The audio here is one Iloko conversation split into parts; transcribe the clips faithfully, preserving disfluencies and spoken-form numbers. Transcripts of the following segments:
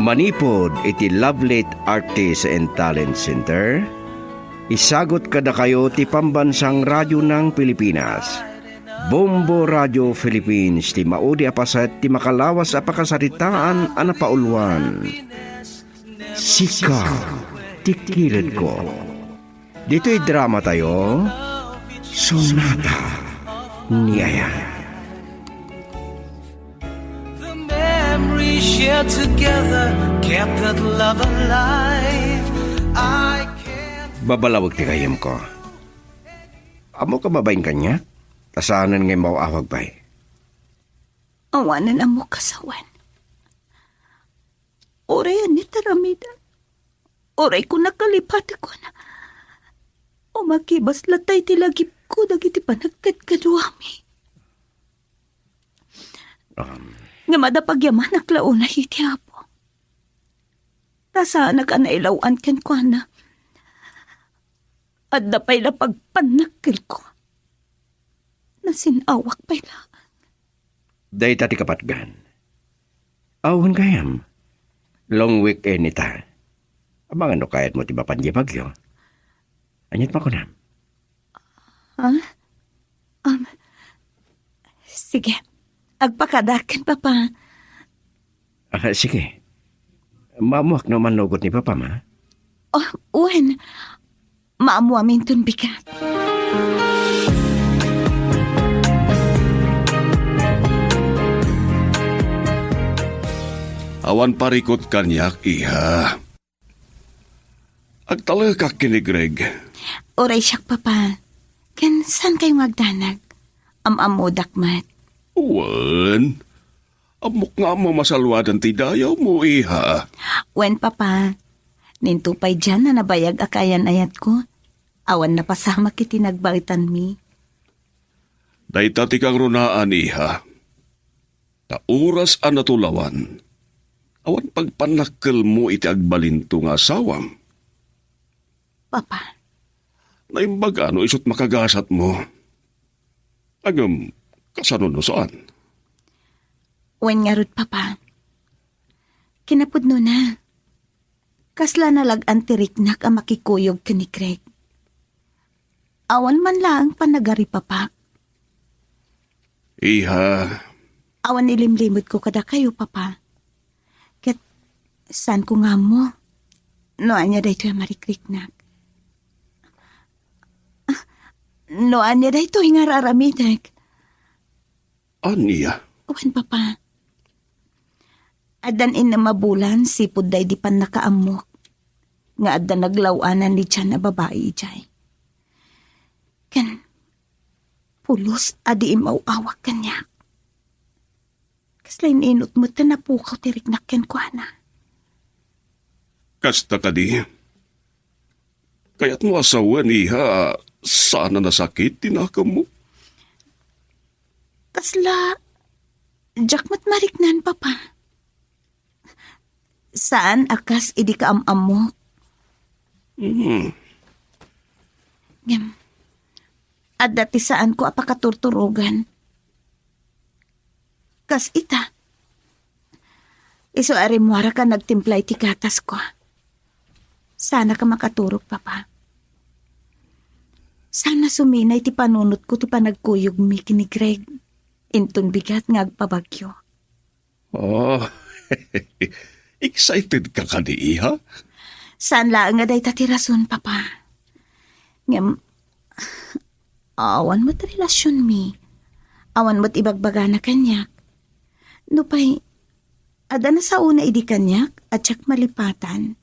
Manipud iti Lovelit Artist and Talent Center, isagut kadakayo ti Pambansang Radyo ng Pilipinas, Bombo Radio Philippines, ti maudi a paset ti makalawas a pakasaritaan a napauluan. Sika ti kilid ko. Ditoy drama tayo, Sonata ni Ayan. The memories shared together kept that love alive. I can't Babalawag ti gayam ko. Ammo ka babaen kaniak? Ta saanen nga immaw-awag pay. Awanen ammo kasawen. Uray ania ti aramidek. Uray ko nakalipatek, kuna. Umakibas latta iti lagipko dagiti panagkadkaduami. Um. Ngem adda pagyamanak la unay iti Apo. Ta saanak a nailaw-an kenkuana. Adda pay la pagpannakkelko. Nasin-awak pay laeng. Dayta ti kapatgan. Aw, wen gayam. Long weekend ita. Amangan no kayatmo ti mapan diay bagyo. Aniat makunam? Ha? Um, sige. Agpakadaken, Papa. Ah, sige. Maammoak no mannugot ni Papam, ha? Oh, wen. Maammoaminton bigat. Awan parikut kaniak, iha. Agtalekak ken ni Greg. Uray siak, Papa. Ken saan kayo nga agdanag? Am-ammodak met. Wen, ammok nga ammo masalwadan ti dayawmo, iha. Wen, Papa. Ninto pay dian a nabayag a kaayan-ayatko. Awan napasamak iti nagbaetanmi. Dayta ti kangrunaan, iha. Ta oras a natulawan, awan pagpannakkelmo iti agbalinto nga asawam. Papa. Naimbag a no isut' makagasatmo. Ngem, kasano no saan? Wen ngarud, Papa. Kinapudnona, kasla nalag-an ti riknak a makikuyog ken ni Greg. Awan man laeng panagaripapak. Iha. Awan ilimlimedko kadakayo, Papa. Ket saanko nga ammo no ania daytoy a marikriknak. Ah, no ania daytoy nga ar-aramidek. Ania? Wen, Papa. Addan innem a bulan sipud daydi pannakaammok nga adda naglaw-anan ni Jan a babai idiay. Ken pulos a di immaw-awag kaniak. Kasla in-inut met ta napukaw ti riknak kenkuana. Kasta kadi? Kayatmo a sawen, iha, a saan a nasakit ti nakemmo? Kasla, diak met mariknan, Papa. Saan a kas idi kaam-ammok. Hmm. Ngem, adda ti saanko a pakaturturogan. Kas ita. Isu a rimmuarak a nagtimpla iti gatasko. Saanak a makaturog, Papa. Saan a suminay ti panunotko ti panagkuyogmi ken ni Greg. Inton bigat nga agpabagyo. Oh, excited ka kadi, iha? Saan laeng nga dayta ti rason, Papa. Ngem, awan met relasionmi. Awan met ibagbagana kaniak. Nupay, adda nasaona idi kaniak a diak malipatan.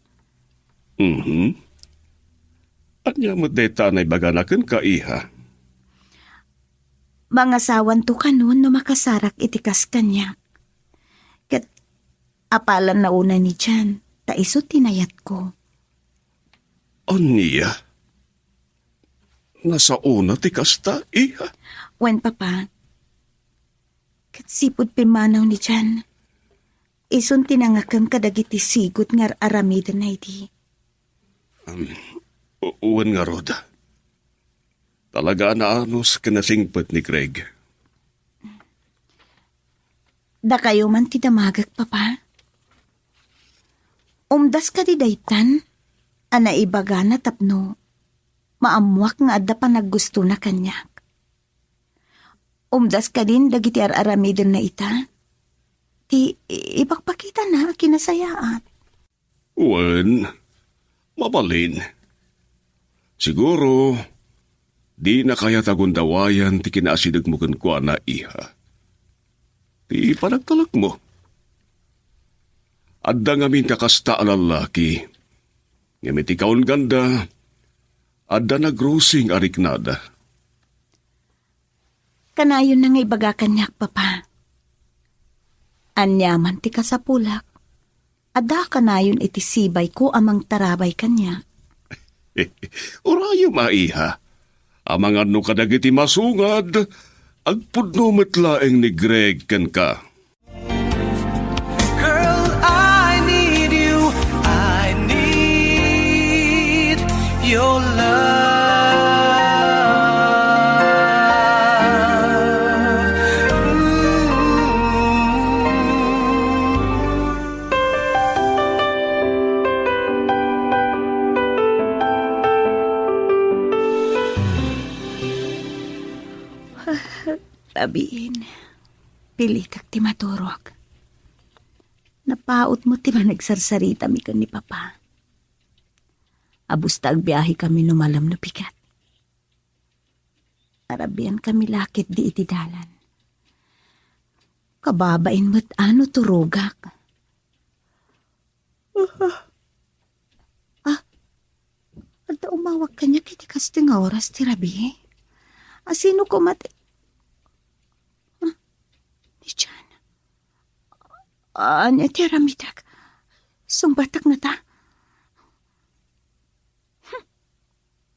Mhm. Ania met dayta a naibagana kenka, iha? Mangasawanto kanon no makasarak iti kas kaniak. Ket apalanna unay ni Jan, ta isu ti nayatko. Ania? Nasaona ti kasta, iha? Wen, Papa. Ket sipud pimmanaw ni Jan, isun ti nangakem kadagiti sigud nga ar-aramidenna idi. Um, u-, wen ngarud. Talaga a naanus ken nasingpet ni Greg. Dakayo man ti damagek, Papa. Umdas kadi daytan a naibagana tapno maammoak nga adda panaggustona kaniak? Umdas kadin dagiti ar-aramidenna ita? Ti ipakpakitana a kinasayaat. Wen, mabalin. Siguro, dina kayat a gundawayan ti kinaasidegmo kenkuana, iha. Ti panagtalekmo. Adda ngamin kakasta a lallaki. Ngem iti kaunganda, adda nagrusing a riknada. Kanayonna nga ibaga kaniak, Papa. Aniaman ti kasapulak, adda kanayon iti sibayko a mangtarabay kaniak. Urayem a, iha. Amangan no kadagiti masungad, agpudno met laeng ni Greg kenka. Girl, I need you. I need your love. Ooh. Rabiin, pilitek ti maturog. Napautmo ti managsarsaritami ken ni Papa. Abusta agbiahekami no malem no pigat. Arabiankami la ketdi iti dalan. Kababain met a no turogak. Ah, adda umawag kaniak iti kastoy nga oras ti rabii. A, sino koma ti, ah, ni Jan. Ania ti aramidek? Sungbatak ngata? Hmm.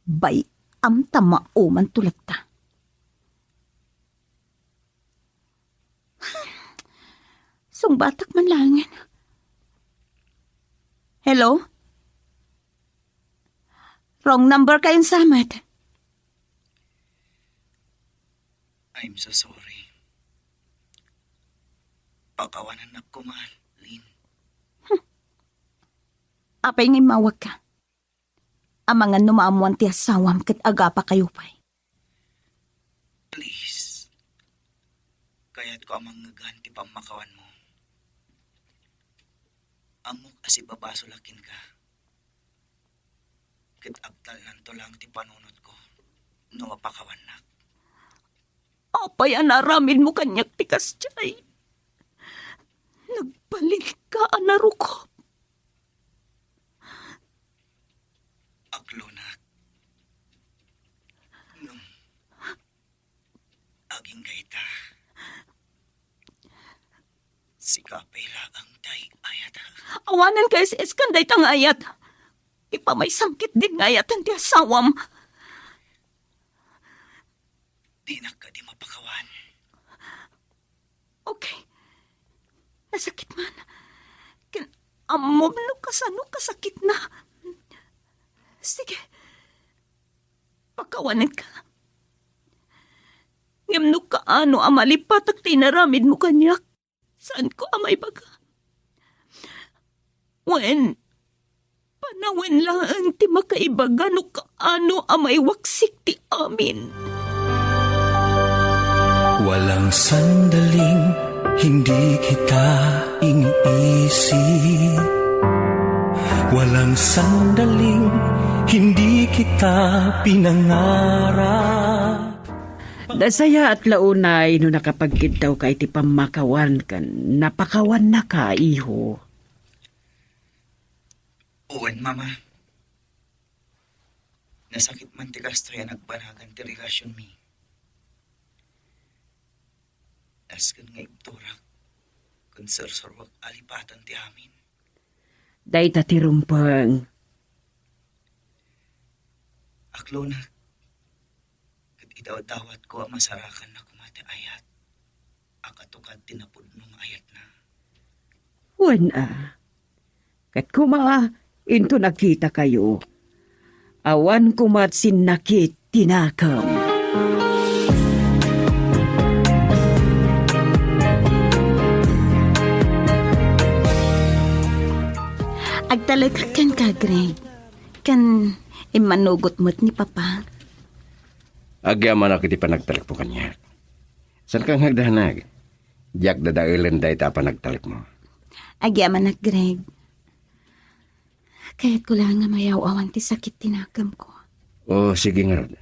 Bay-am ta maumanto latta. Hmm. Sungbatak man laengen. Hello? Wrong number kayon sa met. I'm so sorry. Pakawanannak koma, Lynn. Hmm. Apay nga immawagka? Amangan no maammoan ti asawam ket agapakayo pay. Please. Kayatko a mangngegan ti pammakawanmo. Ammok a sibabasolak kenka. Ket agtalnanto laeng ti panunotko no mapakawannak. Apay a naaramidmo kaniak ti kasdiay? Nagbalinka a narukop. Aklonak. Ngem, agingga ita. Sika pay laeng ti ay-ayatka. Awanen kaes-eskan dayta nga ayat. Ipamaysam ketdin nga ayaten ti asawam. Dinak kadi mapakawan. Okay. Nasakit man. Ken ammom no kasano kasakitna. Sige. Pakawanenka. Ngem no kaano a malipatak ti inaramidmo kaniak, saanko a maibaga. Wen, panawen laeng ti makaibaga no kaano a maiwaksik ti amin. Walang sandaling hindi kita iniisip. Walang sandaling hindi kita pinangarap. Nasayaat la unay no nakapagkiddawka iti pammakawan ken napakawannaka, iho. Wen, Mama. Nasakit man ti kastoy a nagbanagan ti relasionmi. Nasken nga ibturak ken serseruak a lipatan ti amin. Dayta ti rumbeng. Aklonak, ket idawdawatko a masarakanna koma ti ayat a katukad ti napudno nga ayatna. Wen a, ket koma, inton agkitakayo, awan koma sinnakit ti nakem. Agtalekak kenka, Greg. Ken immanugot met ni Papa. Agyamanak iti panagtalekmo kaniak. Saanka nga agdanag. Diak dadaelen dayta a panagtalekmo. Agyamanak, Greg. Kayatko laeng nga mayaw-awan ti sakit ti nakemko. O, sige ngarud.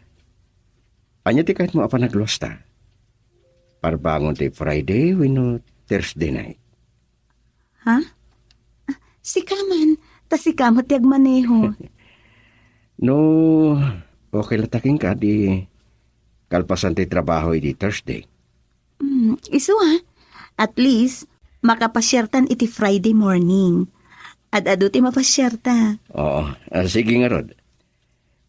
Ania ti kayatmo a panagluasta? Parbangon ti Friday wenno Thursday night? Ha? Ah, sika man. Ta sika met ti agmaneho. No, okay latta kenka, di kalpasan ti trabaho idi Thursday. Hmm, isu a. At least, makapasiartan iti Friday morning. Ad-adu ti mapasiarta. Oo. Ah, sige ngarud.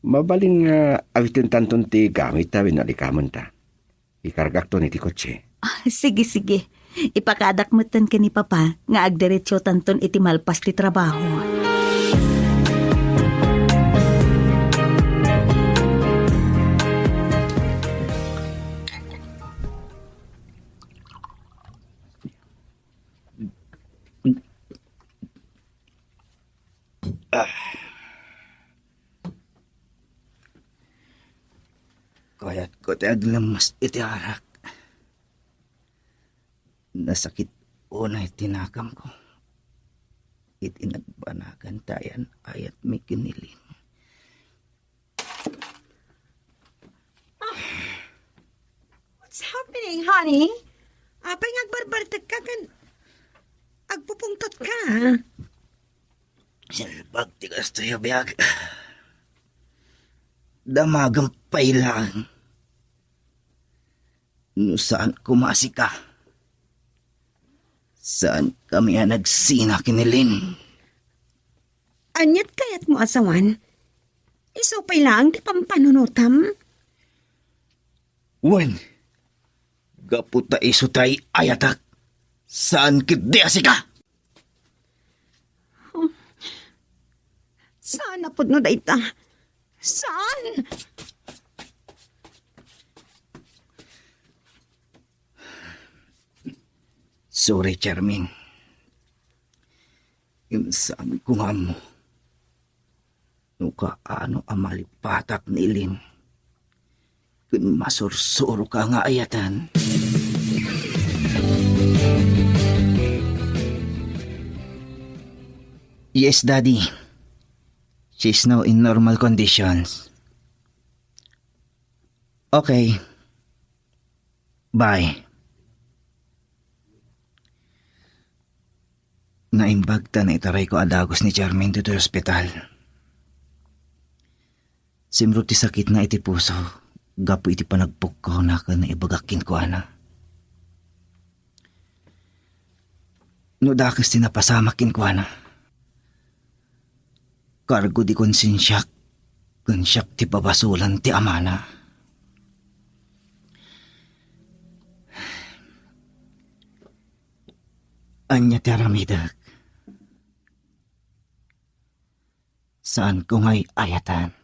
Mabalin nga awitentanton ti gamit ta wenno alikamenta. Ikargakton iti kotse. Ah, sige, sige. Ipakadak metten ken ni Papa nga agdiretsotanton iti malpas ti trabaho. Ah. Kayatko ti aglemmes iti arak. Nasakit unay ti nakamko iti nagbanagan ti ayan-ayatmi ken ni Lynn. Ah, what's happening, honey? Apay nga agbarbartek ka ken agpupungtot ka? Sinalbag ti kastoy a biag. Damagem pay laeng. No saan koma a sika, saankami a nagsina ken ni Lynn. Aniat kayatmo a sawen? Isu pay laeng ti pampanunotam? Wen, gapu ta isu ti ay-ayatek, saan ketdi a sika. Saan a pudno dayta? Saan? Sorry, Charmin. Ngem saanko nga ammo no kaano a malipatak ni Lynn ken masursuroka nga ayatan. Yes, Daddy. She's now in normal conditions. Okay. Bye. Naimbag ta naitarayko a dagus ni Charmin ditoy ospital. Simrot ti sakitna iti puso gapu iti panagpukkawna ken naibagak kenkuana. No dakes ti napasamak kenkuana, kargo di konsensiak ken siak ti pabasolan ti amana. Ania ti aramidek? Saanko nga ay-ayatan.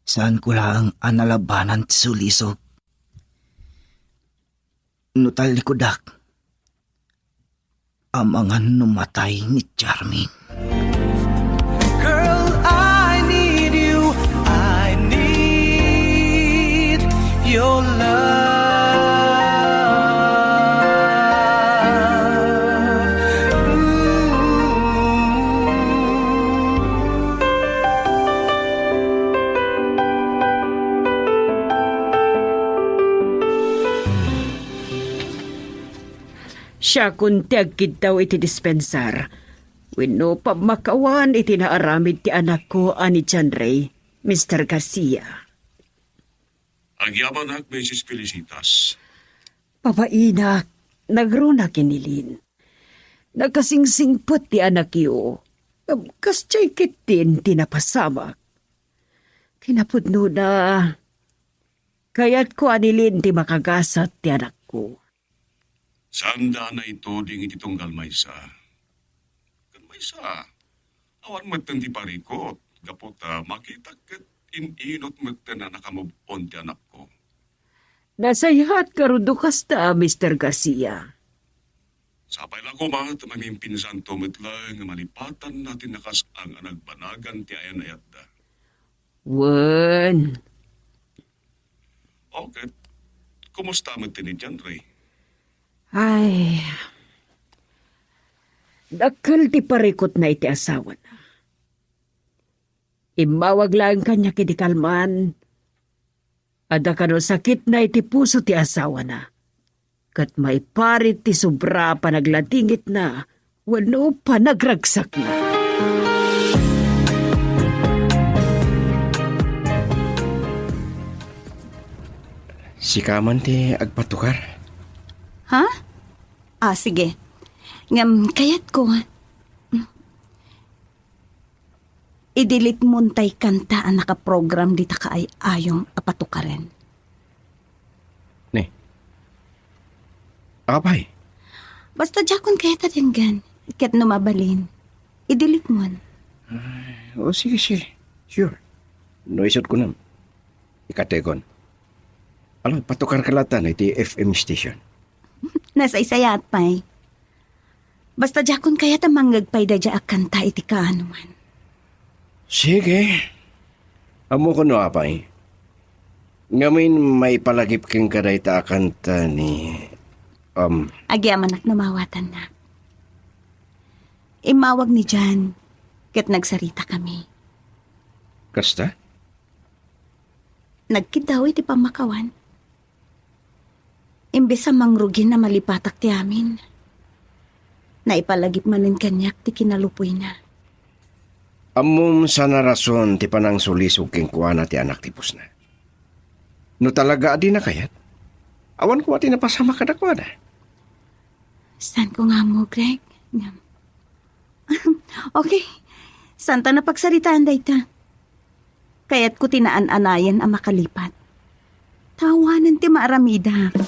Saanko laeng a nalabanan ti sulisog. No tallikudak, amangan no matay ni Charmin. Girl, I need you. I need your love. Ooh. Siakon ti agkiddaw iti dispensar wenno pammakawan iti naaramid ti anakko a ni John Ray, Mister Garcia. Agyamanak, Missus Felicitas. Babainak, nagruna ken ni Lynn. Nakasingsingpet ti anakyo. Ngem kasdiay ketdin ti napasamak. Kinapudnona, kayatko a ni Lynn ti makagasat ti anakko. Saanda a naituding iti tunggal maysa. Ken maysa, awan metten ti parikut, gapu ta makitak ket in-inut metten a nakamove-on ti anakko. Nasayaat ngarud no kasta, Mister Garcia. Sapay la koma ta mamimpinsanto met laeng nga malipatanna ti nakas-ang a nagbanagan ti ayan-ayatda. Wen. Okay. Kumusta met ti ni John Ray? Ay, dakkel ti parikutna iti asawana. Immawag laeng kaniak idi kalman. Adda kano sakitna iti puso ti asawana, ket maiparit ti sobra a panagladingitna wenno panagragsakna. Sika man ti agpatukar? Ha? Ah, sige. Ngem kayatko, i-delete mon tay kanta a nakaprogram dita kaay-ayom a patukaren. Ne. Apay? Basta diakon kayat a denggen, ket no mabalin, i-delete mon. Ay, o, sige, sige. Sure. No isut' kunam, ikategon. Ala, patukarka latta iti F M station. Nasaysayaat pay. Basta diakon kayat a mangngeg pay daydiay a kanta iti kaanoman. Sige. Ammokon no apay. Ngamin, maipalagip kenka dayta a kanta ni, um, Agyamanak no mawatannak. Immawag ni Jan, ket nagsaritakami. Kasta? Nagkiddaw iti pammakawan. Imbes a mangrugin a malipatak ti amin, naipalagip manen kaniak ti kinalupuyna. Ammom, saan a rason ti panangsulisog kenkuana ti anak ti pusna. No talaga a dina kayat, awan koma ti napasamak kadakuada. Saanko nga ammo, Greg. Ngem, okay. Saanta a pagsaritaan dayta. Kayatko ti naan-anayen a makalipat. Ta awanen ti maaramidak.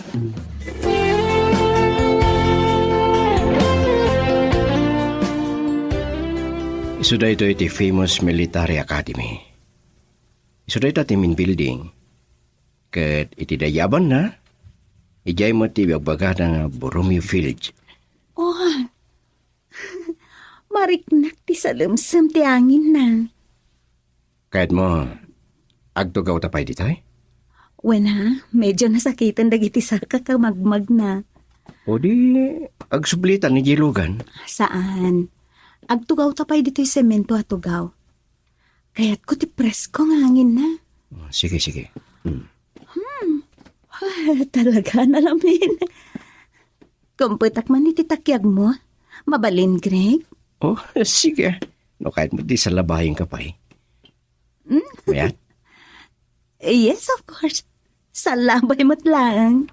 Isu daytoy ti famous military academy. Isu dayta ti main building. Ket iti dayabanna, idiay met ti ibagbagada nga Borromeo Field. Oh, mariknak ti salemsem ti anginna. Kayatmo, agtugawta pay ditoy? Wen a, medyo nasakiten dagiti sakak a magmagna. O di, agsublitan idiay lugan? Saan. Agtugawta pay ditoy semento a tugaw. Kayatko ti presko nga anginna. Oh, sige, sige. Hmm. Hmm. Ah, talaga, nalamin. Kumpetak man iti takiagmo. Mabalin, Greg? Oh, sige. No kayatmo, di salabayenka pay. Hmm? Mayat? Yes, of course. Salabay met laeng.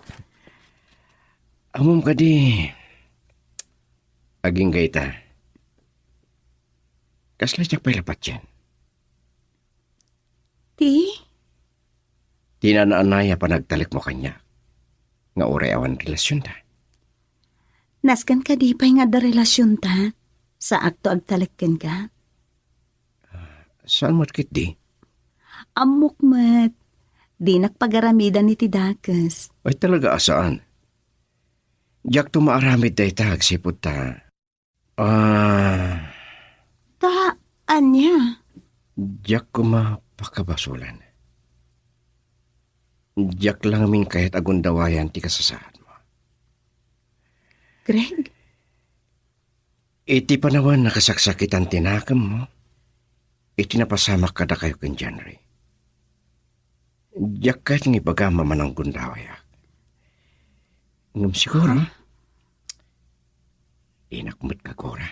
Ammom kadi, agingga ita. Kasla diak pay la patien. Ti? Ti naan-anay a panagtalekmo kaniak nga uray awan relasionta. Nasken kadi pay nga adda relasionta? Saakto agtalek kenka? Ah, saan met ketdi? Ammok met. Dinak pagaramidan iti dakes. Ay, talaga a saan. Diakto maaramid dayta agsipud ta Ah. Ta ania? Diak koma pakabasolan. Diak la ngamin kayat a gundawayan ti kasasaadmo. Greg? Iti panawen, nakasaksakitan ti nakemmo iti napasamak kadakayo ken John Ray. Diak kayat nga ibagam a mananggundawayak. Ngem siguro, dinak met kagura.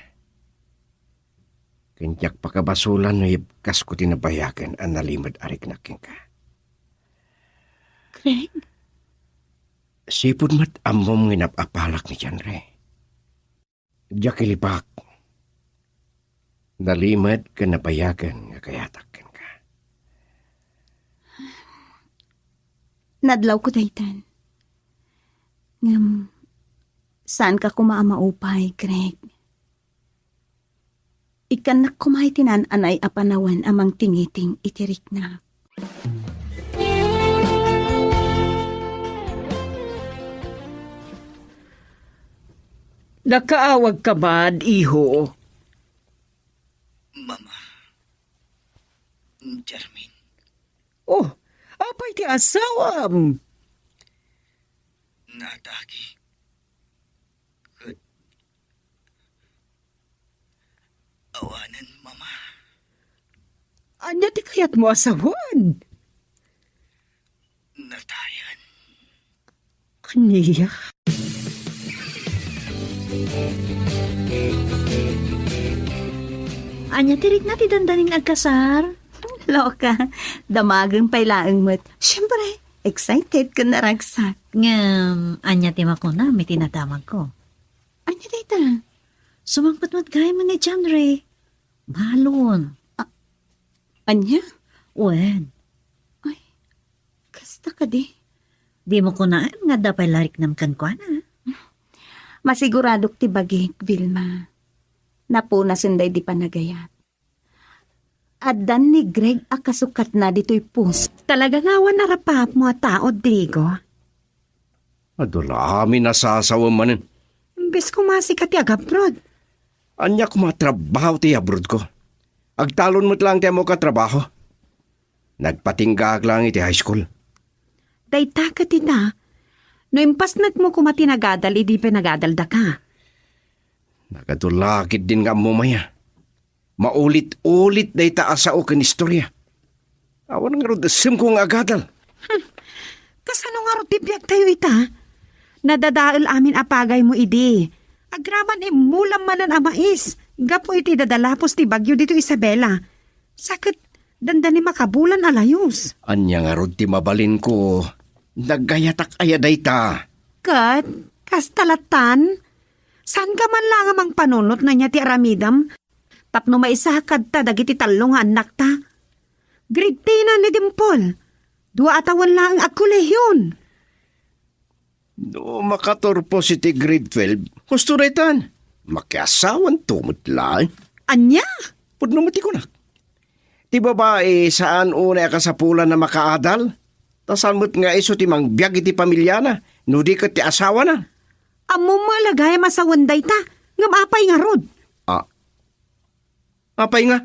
Ken diak pakabasolan no ibkasko ti nabayagen a nalimed a riknak kenka. Greg? Sipud met ammom nga inap-apalak ni John Ray. Diak ilibak. Nalimed ken nabayagen nga kayatak kenka. Nadlawko daytan. Ngem, saanka koma a maupay, Greg. Ikkannak koma iti naan-anay a panawen a mangtingiting iti riknak. Nakaawagka man, iho? Mama, Charmaine. Oh, apay ti asawam? Naatake. Ket awanen, Mama. Ania ti kayatmo a sawen? Natayan. Ania? Ania ti rikna ti dandanin agkasar? Loka, damagen pay laeng met. Siempre, excited ken naragsak. Ngem, ania ti makunam iti nadamagko? Ania dayta? Sumangpet met gayam ni John Ray. Balon. A-, ania? Wen. Ay, kasta kadi? Dimo kunaen nga adda pay la riknam kenkuana. Masiguradok ti bagik, Vilma. Napunasen daydi panagayat. Addan ni Greg a kasukatna ditoy post. Talaga nga awan a rapapmo a tao, Drigo. Adu la amin a sasawem manen. Imbes kumasika ti agabroad. Ania koma a trabaho ti abroadko? Agtalon met laeng ti ammok a trabaho. Nagpatinggaak laeng iti high school. Dayta ket ita, no impasnekmo koma ti nagadal idi pinagadaldaka. Nagadu la ketdin nga ammom aya. Maulit-ulit dayta a sao ken istorya. Awan ngarud essemko nga agadal. Hmm. Kasano ngarud ti biagtayo ita? Nadadael amin a pagaymo idi. Agraman immulam manen a mais gapu iti dadalapos ti bagyo ditoy Isabela. Sa ket dandani makabulan a layus. Ania ngarud ti mabalinko? Nagayatak aya dayta? Ket, kasta lattan? Saanka man la nga mangpanunot ania ti aramidem? Tapno maisaha kadta dagiti tallo nga annakta. Grade ten ni Dimple. Dua a tawen laeng agkolehion. No makaturpos iti grade twelve, husto daytan. Makiasawanto met laeng. Ania? Pudno met ti kunak. Ti babai, saan unay a kasapulan a makaadal. Ta saan met nga isu ti mangbiag iti pamiliana, no di ket ti asawana. Ammom met la gayam a sawen dayta, ngem apay ngarud? Ah. Apay nga?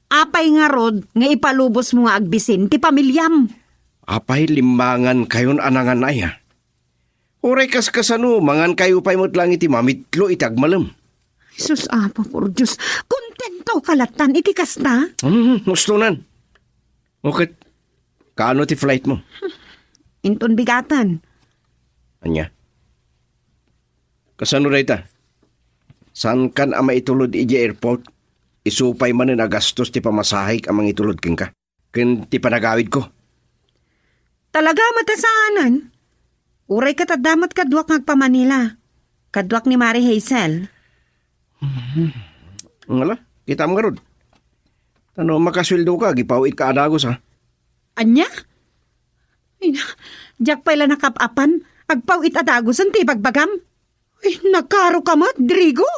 Apay ngarud nga ipalubosmo nga agbisin ti pamiliam? Apay limmangankayon a nangan aya? Uray kaskasano, mangankayo pay met laeng iti mamitlo iti agmalem. Jesus, Apo, por Dios, kontento ka lattan iti kasta? Hmm, hustonan. O ket, kaano ti flight mo? Inton bigaten. Ania? Kasano dayta? Saankan a maitulod idiay airport? Isu pay manen a gastos ti pamasahek a mangitulod kenka ken ti panagawidko. Talaga met a saanen. Uray ket adda met kaduak nga agpa-Manila. Kaduak ni Mari Hazel. Mhm. Ngala, kitaem ngarud. Ta no makasueldoka, agipaw-itka a dagus, ha? Ania? Ay, na, diak pay la nakap-apan. Agpaw-it a dagusen ti ibagbagam. Ay, nakaaro ka met, Drigo!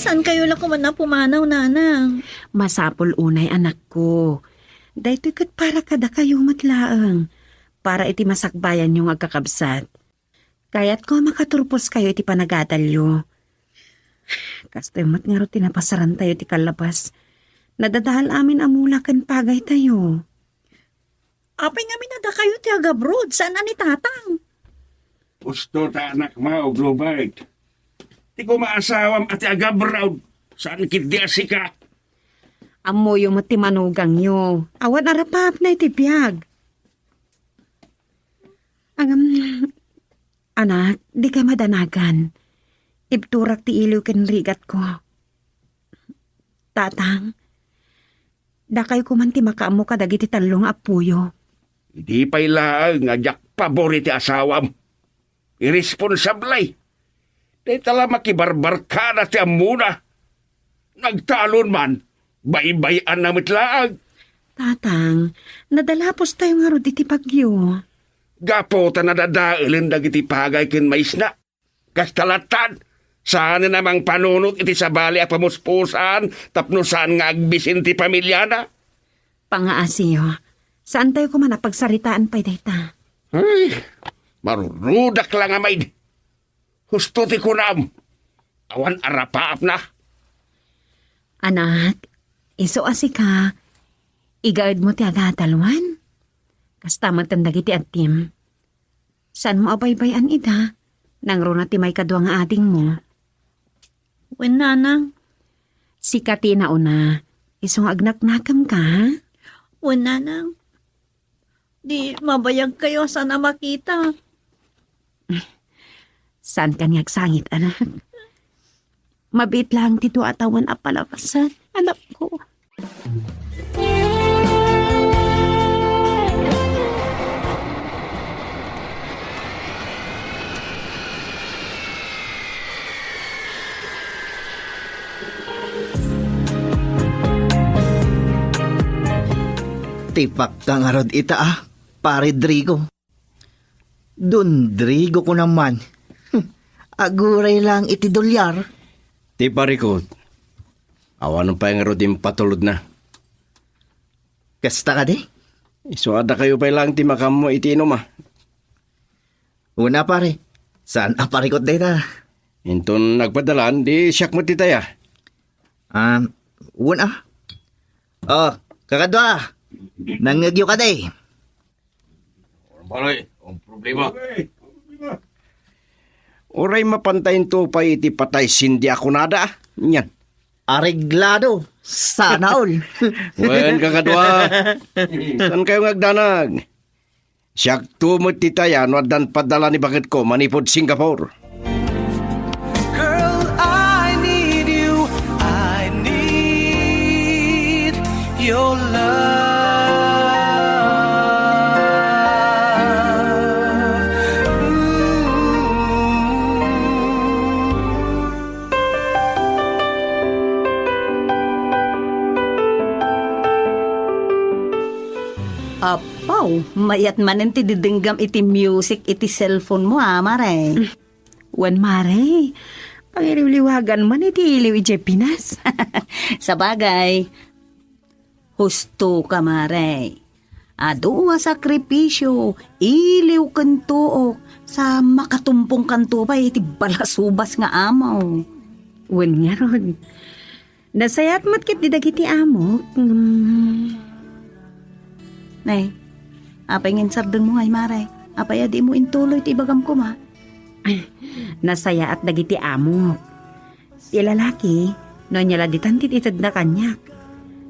Saankayo la koma a pumanaw, Nanang? Masapul unay, anakko. Daytoy ket para kadakayo met laeng. Para iti masakbayanyo nga agkakabsat. Kayatko a makaturposkayo iti panagadalyo. Kastoy met ngarud ti napasarantayo ti kallabas. Nadadael amin a mula ken pagaytayo. Apay ngamin a dakayo ti agabroad, saan a ni Tatang? Husto ta, anakmo, Blue Bird. Ti koma asawam a ti agabroad, saan ketdi a sika. Ammoyo met ti manugangyo. Awan a rapapna iti biag. Agam, anak, dika madanagan. Ibturak ti iliw ken rigatko. Tatang, dakayo koman ti makaammo kadagiti tallo nga appoyo. Idi pay laeng nga diak pabor iti asawam. Irresponsable. Dayta la makibarbarkada ti ammona. Nagtalon man, baybay-anna met laeng. Tatang, nadalapostayo ngarud iti bagyo. Gapu ta nadadaelen dagiti pagay ken maisna. Kasta lattan, saanen a mangpanunot iti sabali a pamuspusan tapno saan nga agbisin ti pamiliana. Pangaasiyo, Saantayo koma a pagsaritaan pay dayta. Ay, marurudak la nga maid. Husto ti kunam. Awan arapaapna. Anak, isu a sika, igaedmo ti agadalwan. Kasta met dagiti addim. Saanmo a baybay-an ida? Nangruna ti maikadua nga adingmo. Wen, nanang. Sika ti nauna. Isu nga agnaknakemka, ha? Wen, nanang. Di mabayagkayo a saan a makita. Saankan nga agsangit, anak. Mabiit laeng ti dua a tawen a palabasan, anakko. Ti pakka ngarud ita, a, Pare Drigo. Don Drigo ko naman. Aguray lang iti dolyar. Ti parikot, awan pay ngarud impatulodna. Kasta kadi? Isu a dakayo pay lang ti makaammo iti inuma. Una, pare. Saan a parikot dayta? Inton nagpadalan, di siak met ti taya. Ah, una. Oh, kakadua. Nangngegyo kadi? Pare, ang problema. Uray mapantayen to pay iti patay Cindy a kunada, nian. Areglado. Sana all. Wen, kakadua. Saan kayo nga agdanag? Siak to met ti taya no addan padala ni baketko manipud Singapore. Girl, I need you. I need your love. Ooh. Apaw, mayat manen ti didenggam iti music iti cellphone mo, a, Mare. Wen, Mare. Pangiliwliwagan man iti iliw idiay Pinas. Sabagay. Husto ka, Mare. Adu a sakripisio, iliw ken tuok, sa makatumpong kanto pay iti balasubas nga amaw. Wen ngarud. Nasayaat met ketdi dagiti amok, ngem. Nay, apay nga insardengmo ngay, Mare? Apay a dimo intuloy ti ibagam koma? Nasayaat dagiti amok. Ti lalaki, no ania la ditan ti itedna kaniak.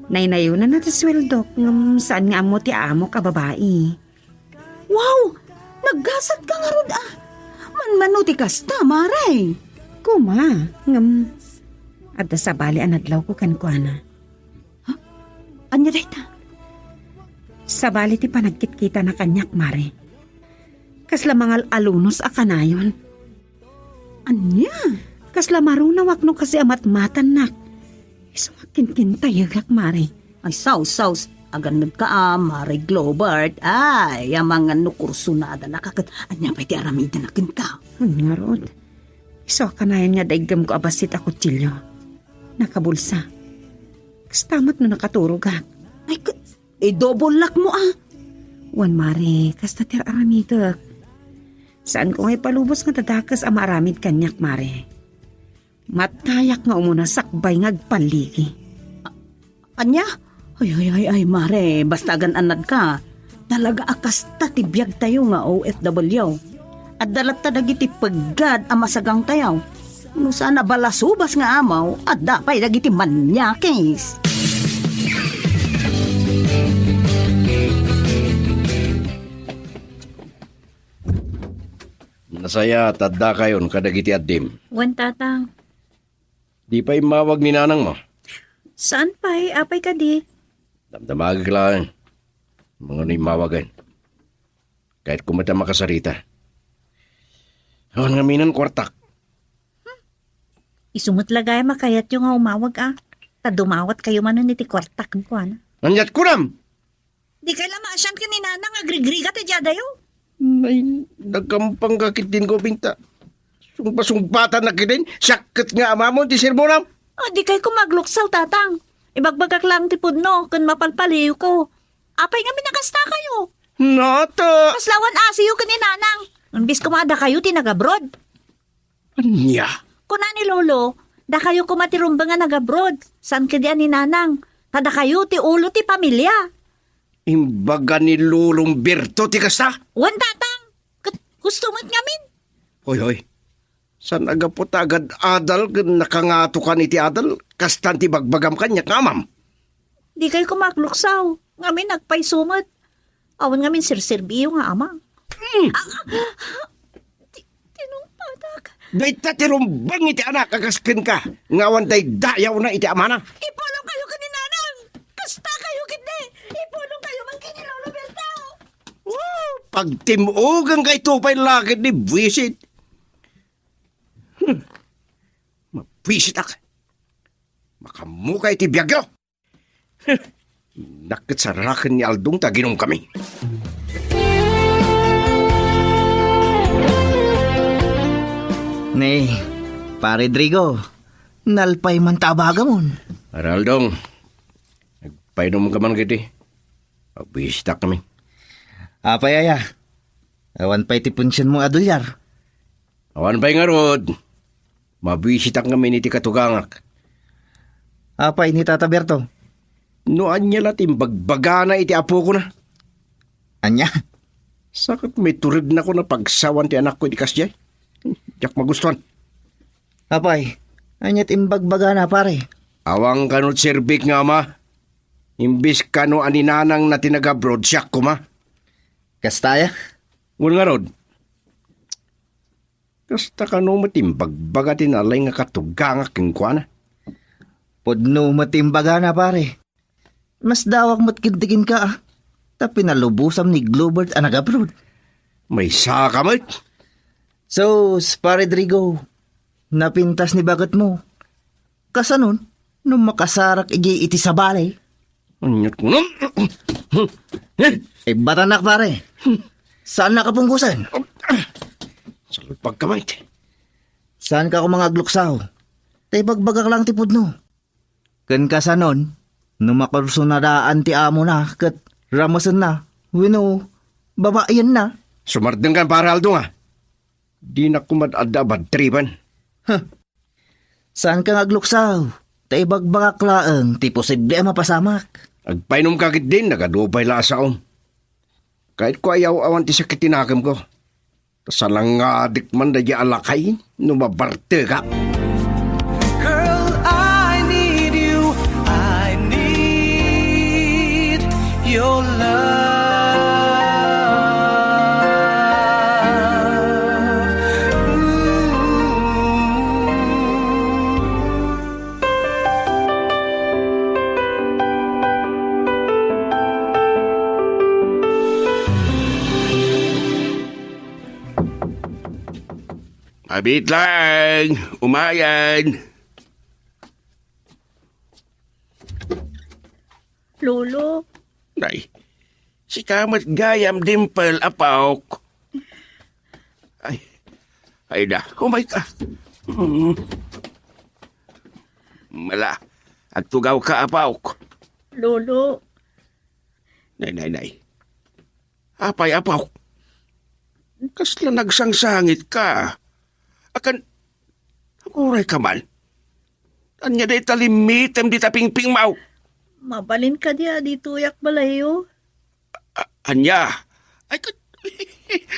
Naynayonanna ti sueldok, ngem saan nga ammo ti amok a babai. Wow! Naggasat ka ngarud, a! Manmano ti kasta, Mare? Kuma, ngem adda sabali a nadlawko kenkuana. Ha? Ania dayta? Sabali ti panagkitkitana kaniak, Mare. Kasla mangal-alunos a kanayon. Ania? Kasla marunawak no kasi a matmatannak. Isu nga kinkintayegak, Mare. Ay, saus, saus. Agannad ka, a, Mare Globert. Ay, amangan no kursunada na ka ket ania pay ti aramidna kenka. Ngarud. Isu a kanayon nga daiggemko a bassit a kutsilio. Nakabulsa. Kasta met no nakaturogak. Ay, ka-, idobollak mo, a. Wen, Mare, kasta ti ar-aramidek. Saanko nga ipalubos nga dadakes a maaramid kaniak, Mare. Matayak nga umuna sakbay nga agpalligi. A-, ania? Ay, ay, ay, ay, Mare, basta agan-annad ka. Talaga a kasta ti biagtayo nga O F W. Adda latta dagiti peggad a masagangtayo. No saan a balasubas nga amaw, adda pay dagiti manyakis. Nasayaat, addakayon kadagiti addim. Wen, Tatang. Di pay immawag ni nanangmo? Saan pay? Apay kadi? Damdamagek laeng. Mangano immawagen. Kayatko met a makasarita. Awan ngamin kuartak. Isu met la gayam a kayatyo nga umawag, a. Ta dumawatkayo manen iti kuartak, kuana. Aniat kunam? Dikay la maasian ken ni nanang nga agrigrigat idiay adayo. Ay, nagkampang ka ketdin ko, Binta. Sungpasungpatan na ketdin, siak ket nga amamon ti sermonam. A, dikay koma agluksaw, Tatang. Ibagbagak laeng ti pudno ken mapalpaliwko. Apay ngamin a kasta kayo? Nata! Kasla awan asiyo ken ni Nanang. Imbes koma a dakayo ti nag-abroad. Ania? Kuna ni Lolo, dakayo koma ti rumbeng a nag-abroad. Saan kadi a ni Nanang? Ta dakayo ti ulo ti pamilia. Imbaga ni Lolo Umberto ti kasta? Wen, Tatang. Ket husto met ngamin. Hoy, hoy. Saan a gapu ta agad-adal ken nakangatokan iti adal, kastan ti bagbagam kaniak nga amam? Dikay koma agluksaw. Ngamin agpayso met. Awan ngamin serserbiyo nga ama. Hmm. Ah, ah, ti-, tinungpatak. Dayta ti rumbeng iti anak a kas kenka, nga awan daydayawna iti amana. Ipulong kayo ken ni Nanang. Kasta kayo ketdi. Ipulong kayo man ken ni Lolo Berto. Oh, pagtim-ogan kay to pay lakit ni buwisit. Hmm. Mabuwisit ak. Makamukay ti biagyo. Nakket saraken ni Aldong ta aginom kami. Ni, Pare Drigo, nalpay man ta abagamon. Pare Aldong, agpainom ka man kadi. Agbisita kami. Apay aya? Awan pay ti punsiyon mo a dolyar. Awan pay ngarud. Mabisitak ngamin iti katugangak. Apay ni Tata Berto? No ania la ti imbagbagana iti apokona. Ania? Sakit may turig na ko na pagsawan ti anakko iti kasdiay. Diak magustuhan. Apay, ania ti imbagbagana, pare? Awan kano ti serbik nga ama. Imbis kano a ni Nanang na ti nag-abroad, siak koma. Kasta aya? Wen ngarud. Kasta kano met imbagbaga ti nalay nga katugangak kenkuana. Pudno met ti imbagana, pare. Nasdawak met kenka, a. Ta pinalubosam ni Globert a nag-abroad. Maysa ka met? Sus, Pare Drigo, napintas ni baketmo. Kasanon, no makasarak idiay iti sabali? Anyat ko na. Ibbatanak, pare. Saan nakapunggusan? Salpag ka, mate. Saan ka koma nga agluksaw? Ta ibagbagak lang ti pudno. Ken kasanon, no makursunadaan ti amona ket ramesenna, wenno babaenna. Sumardeng kan, Pare Aldo, nga. Dinak koma adda a badtripan. Huh. Saan ka nga agluksaw? Ta ibagbagak laeng ti posible a mapasamak. Agpainom ka ketdin, nagadu pay la a saom. Kayatko a yaw-awan ti sakit ti nakemko. Ta salangadik man daydi a lakay no mabartekak. Girl, I need you. I need your love. Ooh. Abit lang, umayan. Lolo. Nay, sika met gayam, Dimple, apok. Ay, ay da, umay ka. Mm. Mala, agtugaw ka, apok. Lolo. Nay, nay, nay. Apay, apok? Kasla nagsangsangit ka. Akan, aguray ka man. Ania dayta limmitem dita pingpingmo? Mabalin kadi a ditoyak balayyo? A-, ania? Ay, kat-,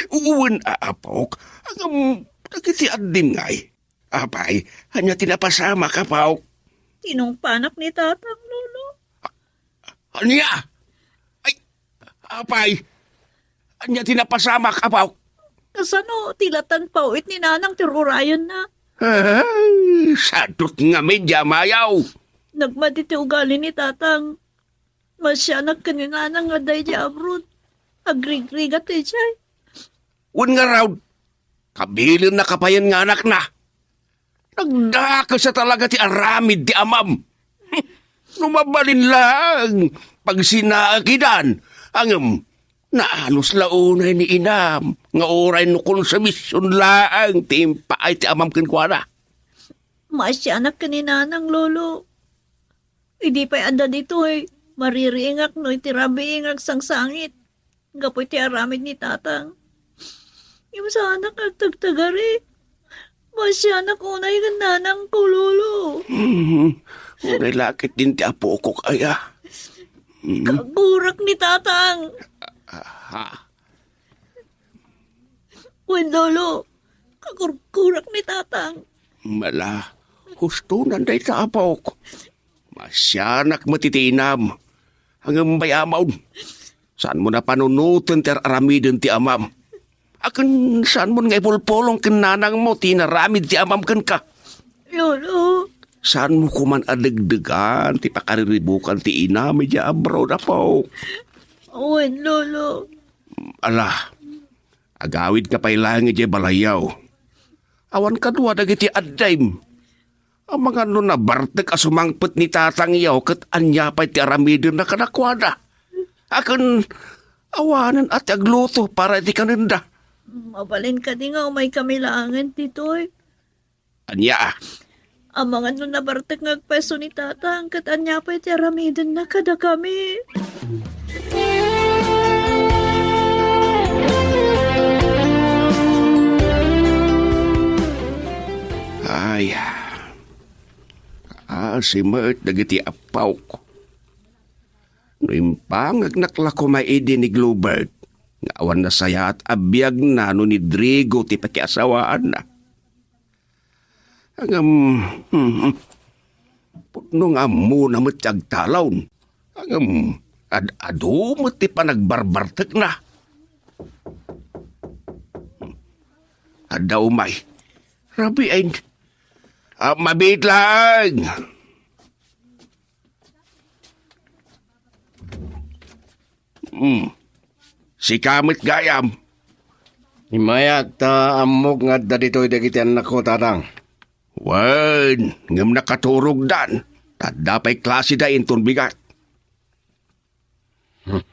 wen, a-, apok. Ngem, dagiti addim ngay. Apay, ania ti napasamak, apok? Tinungpanak ni tatang, lolo. Ania? Ay, apay, ania ti napasamak, apok? Kasano ti lattan pawit ni nanang ti rurayenna? Ay, sadut ngamin, di amayaw. Nagmadi ti ugali ni tatang. Masianak ken ni nanang nga daydi abroad. Agrigrigat idiay. Wen ngarud, kabilenna kapayen nga anakna. Nagdakes a talaga ti aramid ti amam. No mabalin lang, pagsinaekidan, ngem naanos la unay ni inam nga uray no konsumision laeng ti impaay ti amam kenkuana. Masianak ken ni nanang, lolo. Idi pay adda ditoy, Maririingak no iti rabii nga agsangsangit gapu iti aramid ni Tatang. Ngem saanak agtagtagari. Masianak unay ken nanangko, Lolo. Hmm, uray la ket din ti apokok aya. Hmm. Kagurak ni Tatang. Aha. Wen, Lolo, kakurkurak ni Tatang. Mala, husto nan dayta, apok. Masianak met iti inam. Ngem bay-amon, saanmo a panunoten ti ar-aramiden ti amam. Akin saanmon nga ipulpulong ken nanangmo ti inaramid ti amam kenka. Lolo. Saanmo koman a degdegan ti pakariribukan ti inam idiay abroad, apok. Wen, Lolo. Ala, agawidka pay laeng idiay balayyo. Awan kadua dagiti addaym. Amangan no nabartek a sumangpet ni tatangyo ket ania pay ti aramidenna kadakuada. Akin, awanen a ti agluto para iti kanenda. Mabalin kadi nga umaykami laengen ditoy? Ania? Amangan no nabartek nga agpayso ni Tatang, ket ania pay ti aramidenna kadakami? Ay, asi met dagiti appaok. No impangagnak la koma idi ni Globert, nga awan nasayaat a biagna no ni Drigo ti pakiasawaanna. Ngem, hmm, pudno nga ammona met ti agtalon. Ngem, ad-adu met ti panagbarbartekna. Adda umay. Rabiin. Ah, mabiit laeng. Hmm. Sika met gayam. Immayak ta ammok nga adda ditoy dagiti annakko, Tatang. Wen, ngem nakaturogdan. Ta adda pay klasida inton bigat. Hmm.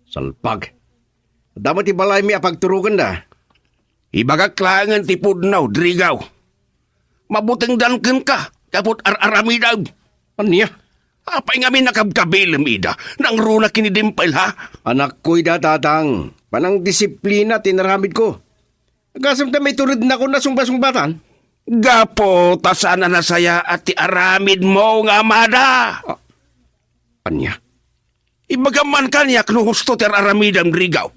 Salpag. Adda met ti balaymi a pagturogenda. Ibagak laengen ti pudno, Drigo. Mabutengdan kenka, gapu ta ar-aramidem. Ania? Apay ngamin a kabkabilem ida, nangruna ken ni Dimpay la? Anakko ida, Tatang. Panangdisiplina ti inaramidko. Agasem ta maiturednakon a sungbat-sungbatan? Gapu ta saan a nasayaat ti aramidmo nga amada. Ah, ania? Ibagam man kaniak no husto ti ar-aramidem, Drigo.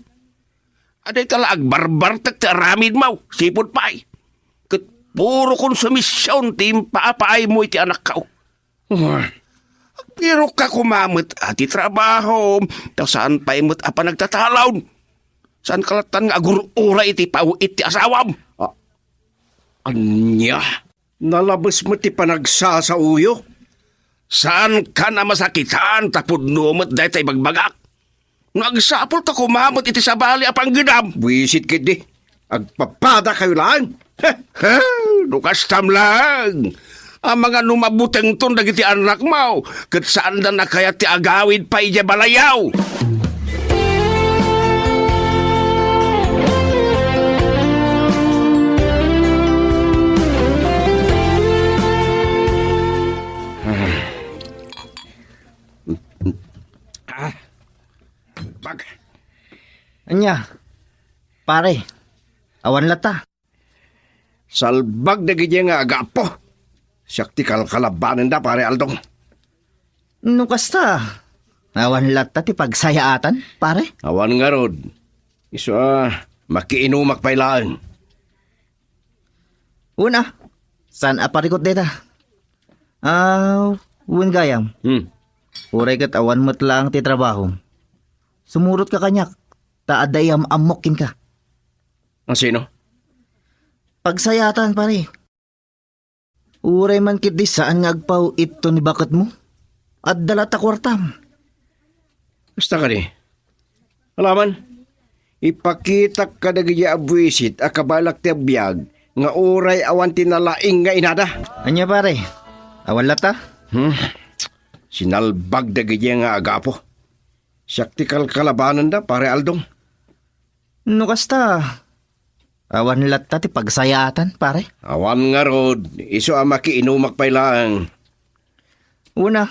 Adda ita la agbarbartek ti aramidmo, sipud pay. Ket puro konsumision ti impapaaymo iti anakko. Uy. Agpirokka koma met a ti trabahom, ta saan pay met a panagtatalon. Saanka lattan nga agur-uray iti paw-it ti asawam. Ah, ania? Nalabes met ti panagsasaoyo. Saankan a masakitan ta pudno met dayta ibagbagak. No agsapulka koma met iti sabali a panggedam. Buisit ketdi. Agpapadakayo laeng. Heh. He, no kastam laeng. Amangan no mabutengton dagiti annakmo, ket saanda a kayat ti agawid pay idiay balayyo. Ah. Bag. Ania, pare, awan latta. Salbag dagiti nga agapo. Siak ti kalkalabanenda, Pare Aldong. No kasta, awan latta ti pagsayaatan, pare? Awan ngarud. Isu a, makiinumak pay laeng. Una, saan a parikut dayta? Ah, wen gayam. Hmm. Uray ket awan met laeng ti trabaho. Sumurotka kaniak, ta adda iyam-ammok kenka. Asino? Pagsayaatan, pare. Uray man ketdi saan nga agpaw-itto ni baketmo. Adda latta kuartam. Kasta kadi. Alaman, ipakitak kadagiti abuisit a kabaelak ti agbiag nga uray awan ti nalaing nga inada. Ania, pare? Awan latta? Hmm. Sinalbag dagiti nga agapo. Siak ti kalkalabanenda, Pare Aldong. No kasta, awan latta ti pagsayaatan, pare? Awan ngarud, isu a makiinumak pay laeng. Una,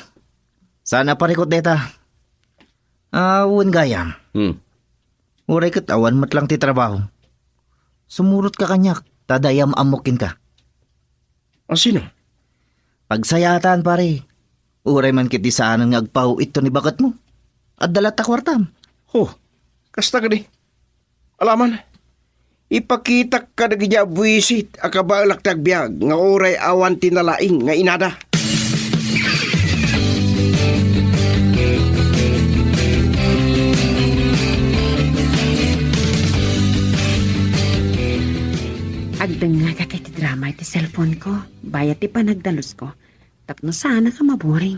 Saan a parikut dayta. Ah, wen gayam. Hmm. Uray ket awan met lang ti trabaho. Sumurotka kaniak, ta dayam ammok kenka. A sino? Pagsayaatan, pare. Uray man ket di saanen nga agpaw-itto ni baketmo. Adda latta kuartam. Ho, kasta kadi. Alaman, ipakitak kadagiti abuisit a kabaelak ti agbiag nga uray awan ti nalaing nga inada. Agdengngegak iti drama iti cellphone ko, bayat ti panagdalusko, tapno saanak a maboring.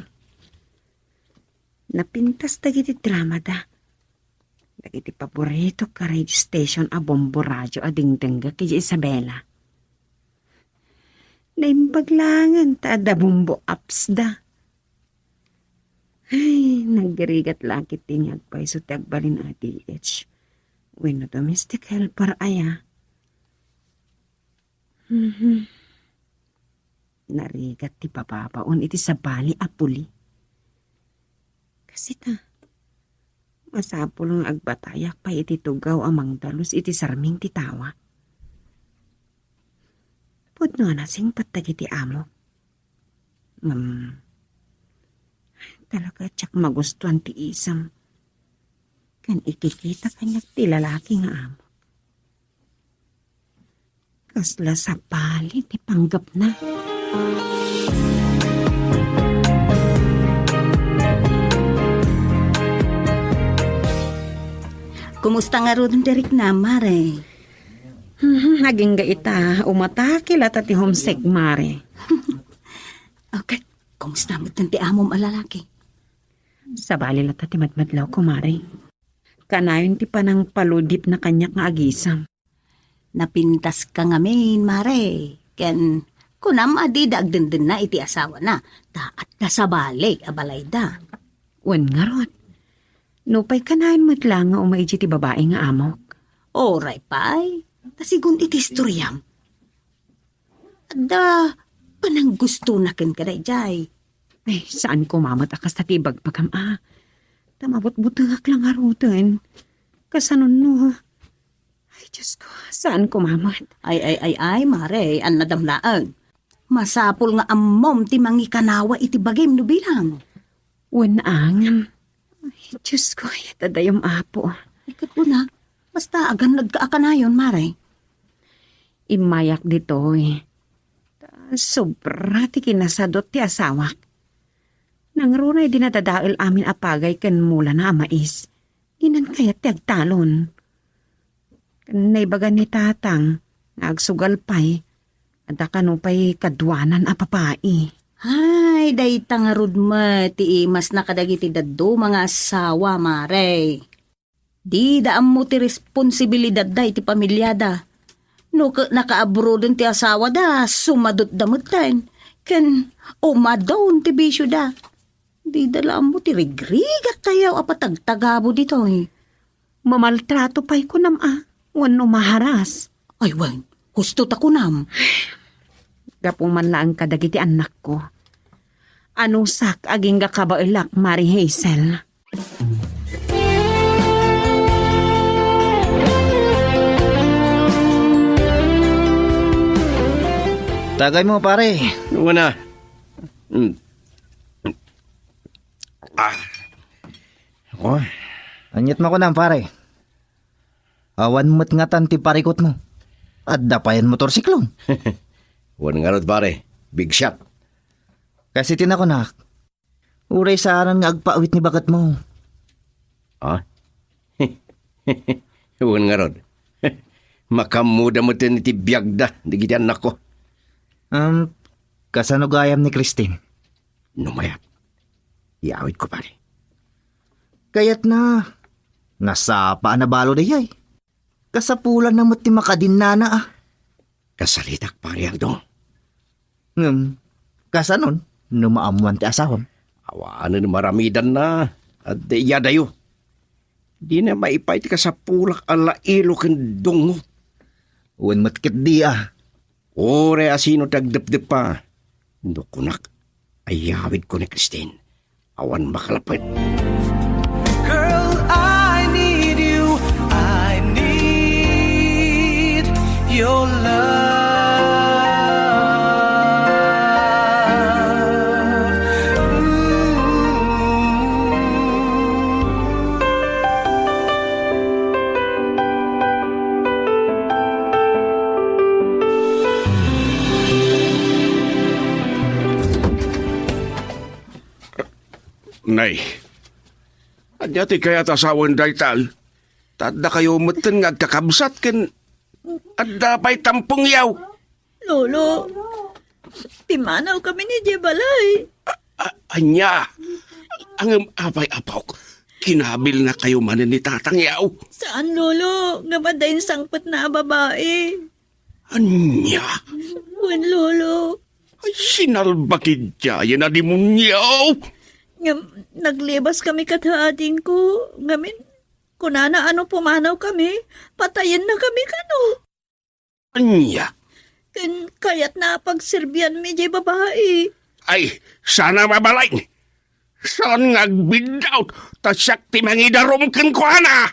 Napintas dagiti dramada. Dagiti paboritok a radio station a bombo radio a dingdengngek idiay Isabela. Naimbag laengen ta adda bombo apps da. Ay, nagrigat la ketdi nga agpayso ti agbalin a D H wenno domestic helper aya. Mhm. Narigat ti papabaon iti sabali a puli. Kasita, masapul nga agbatayak pay iti tugaw a mangdalus iti sarming ti tawa. Pudno a nasingpet dagiti amo. Ngem, talaga diak magustuan ti isem ken ikikita kaniak ti lalaki nga amo. Kasla sabali ti panggepna. Kumusta ngaruden ti riknam, Mare? Hmm, agingga ita, umatake latta ti homesick, Mare. Okay, kumusta met ti amom a lalaki? Sabali latta ti madmadlawko, Mare. Kanayon ti panangpaludipna kaniak nga agisem. Napintaska ngamin, Mare, ken kunam a dida agdendenna iti asawana, ta adda sabali a balayda. Wen ngarud, nupay kanayon met la nga umay idiay ti babai nga amok. Uray pay, ta sigun iti istoriam, adda pananggustona kenka daydiay. Ay, saan koma met a kasta ti ibagbagam a. Ta mabutbutengak la ngaruden. Kasano no? Ay, Diyos ko, saan koma met? Ay, ay, ay, ay, Mare, annadam laeng. Masapul nga ammom ti mangikanawa iti bagim no bilang. Wen, angem. Ay, Diyos ko, ay, ta dayum, Apo. Ay, ket kuna, basta agannadka a kanayon, Mare. Immayak ditoy. Ta sobra ti kinasadut ti asawak. Nangruna idi nadadael amin a pagay ken mulana a mais. Dinan kayat ti agtalon. Naibagan ni Tatang nga agsugal pay, adda kano pay kaduanan a babai. Ay, dayta ngarud met ti imasna kadagiti dadduma nga asawa, Mare. Dida ammo ti responsibilidadda iti pamiliada. No ket nakaabroden ti asawada, sumadutda metten, ken umadon ti bisioda. Dida la ammo ti rigrigat tayaw a patagtagabo ditoy. Mamaltrato pay kunam a, wenno maharas. Ay wen, husto ta kunam. Gapu man laeng kadagiti annakko. Anusak agingga kabaelak, Mari Hazel. Tagay mo, pare. Wala. Hmm. Ah. Oh. Aniat makunam, pare? Awan met ngatan ti parikutmo. Adda payen motorsiklom. Wen ngarud, pare. Big shot. Kasi ti nakunak, uray saanen nga agpaawit ni baketmo. Ah? Wen ngarud. Makaammoda met iti biagda, dagiti annakko. Um, kasano gayam ni Christine? No mayat, iyawidko, pare. Kayatna, nasapa a nabalo dayay. Kasapulanna met ti makadinnana, a. Kasaritak, pare Aldo. Ngem, kasanon, no maammoan ti asawam? Awanen maramidanna, adda iyadayo. Dina maipaay ti kasapulak a lailo ken dungngo. Wen met ketdi, a. Uray a sino ti agdepdeppa, no kunak, iyawidko ni Christine. Awan makalapet. Girl, I need you. I need your love. Mm. Nay, ania ti kayat a sawen dayta? Ta adda kayo metten nga agkakabsat ken adda pay tampengyaw. Lolo, pimmanaw kami idiay balay. A-, ania? Ngem apay, apok, kinabilna kayo manen ni tatangyaw? Saan, Lolo, ngem adda insangpetna a babai. Ania? Wen, Lolo. Ay, sinalbakid dayta a demonio! Ngem, naglibas kami kada adingko. Ngamin, kunana a no pumanaw kami, patayenna kami kano. Ania? Ken kayatna a pagserbianmi diay babai. Ay, sana mabalin! Saan nga agbiddaw, ta siak ti mangidarum kenkuana!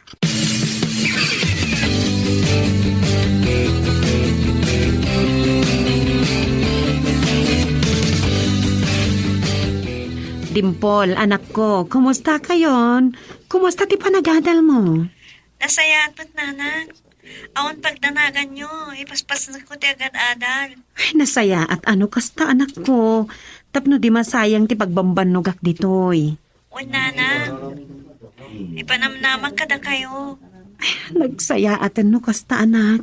Dimpol, anakko, kumusta kayon? Kumusta ti panagadalmo? Nasayaat met, nanang. Awan pagdanaganyo, ipaspasnekko ti agad-adal. Ay, nasayaat a no kasta, anakko, tapno di masayang ti pagbambannogak ditoy. Wen, nanang, ipanamnamak kadakayo. Ay, nagsayaaten no kasta, anak.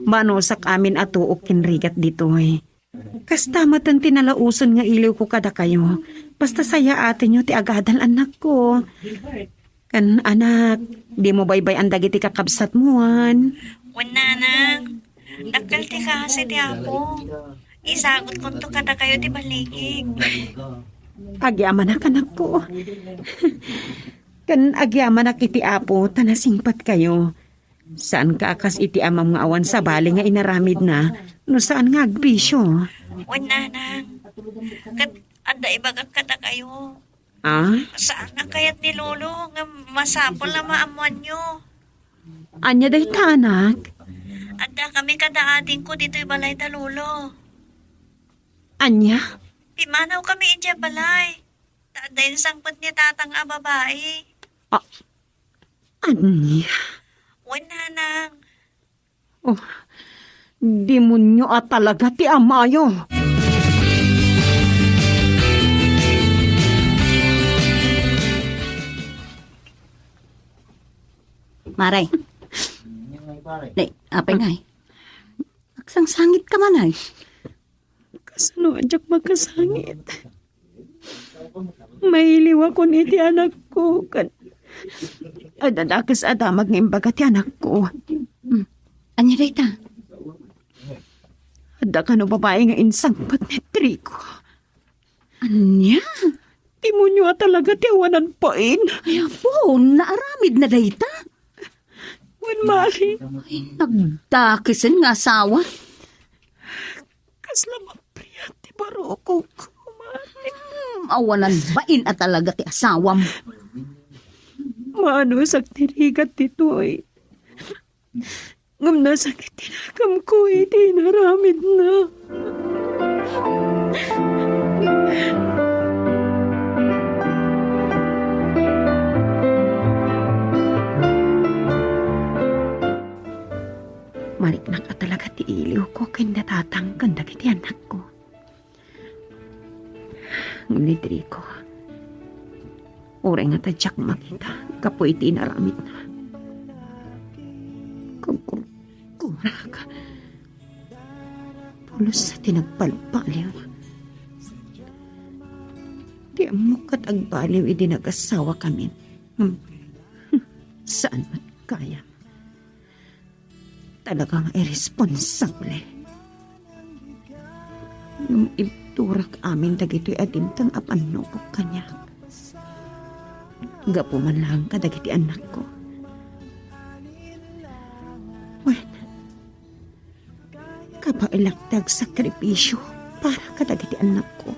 Manusak amin a tuok ken rigat ditoy. Kasta met ti nalaosen nga iliwko kadakayo. Basta sayaatenyo ti agadal, anakko. Ken, anak, dimo baybay-an dagiti kakabsatmo, wen? Wen, nanang, dakkel ti kaasi ti Apo. Isagutkonto kadakayo ti balligig. Agyamanak, anakko. Ken agyamanak iti Apo ta nasingpetkayo. Saanka a kas iti amam nga awan sabali nga inaramidna no saan nga agbisio. Wen, nanang, ket adda ibagak kadakayo. Ah? Saan a kayat ni Lolo nga masapul a maammoanyo. Ania dayta, anak? Adda kami kada adingko ditoy balay da Lolo. Ania? Pimanaw kami idiay balay. Ta adda insangpet ni tatang a babai. Ah, ania? Wen, nanang. Oh, demonyo a talaga ti amayo. Mare. Nay, apay ngay? Agsangsangit ka man ay. Kasano a diak makasangit? Mailiwakon iti anakko, ken adda dakes a damag nga imbaga ti anakko. Hmm. Ania dayta? Adda kano babai nga insangpet ni Trigo. Ania? Demonyo a talaga ti awanan pain. Ay, apo, naaramid na dayta. Wen, Mari. Ay, nagdakesen nga asawa. Kasla mappiat ti barukok, Mari. Hmm, awanan bain a talaga ti asawam. Manusak ti rigat ditoy. Ngem nasakit ti nakamko iti inaramidna. Mariknak a talaga ti iliwko ken da tatang ken dagiti annakko. Ngem ni Trigo, uray nga ta diak makita gapu iti inaramidna. Kagkurkurak. Pulos ti nagbalbaliw. Di ammok ket agbaliw idi nagasawa kamin. Hmm. Saan met kaya? Talaga nga irresponsable. Ngem ibturak amin dagitoy a dimteng a pannubok kaniak. Gapu man laeng kadagiti annakko. Wen, kabaelak ti agsakripisio para kadagiti annakko.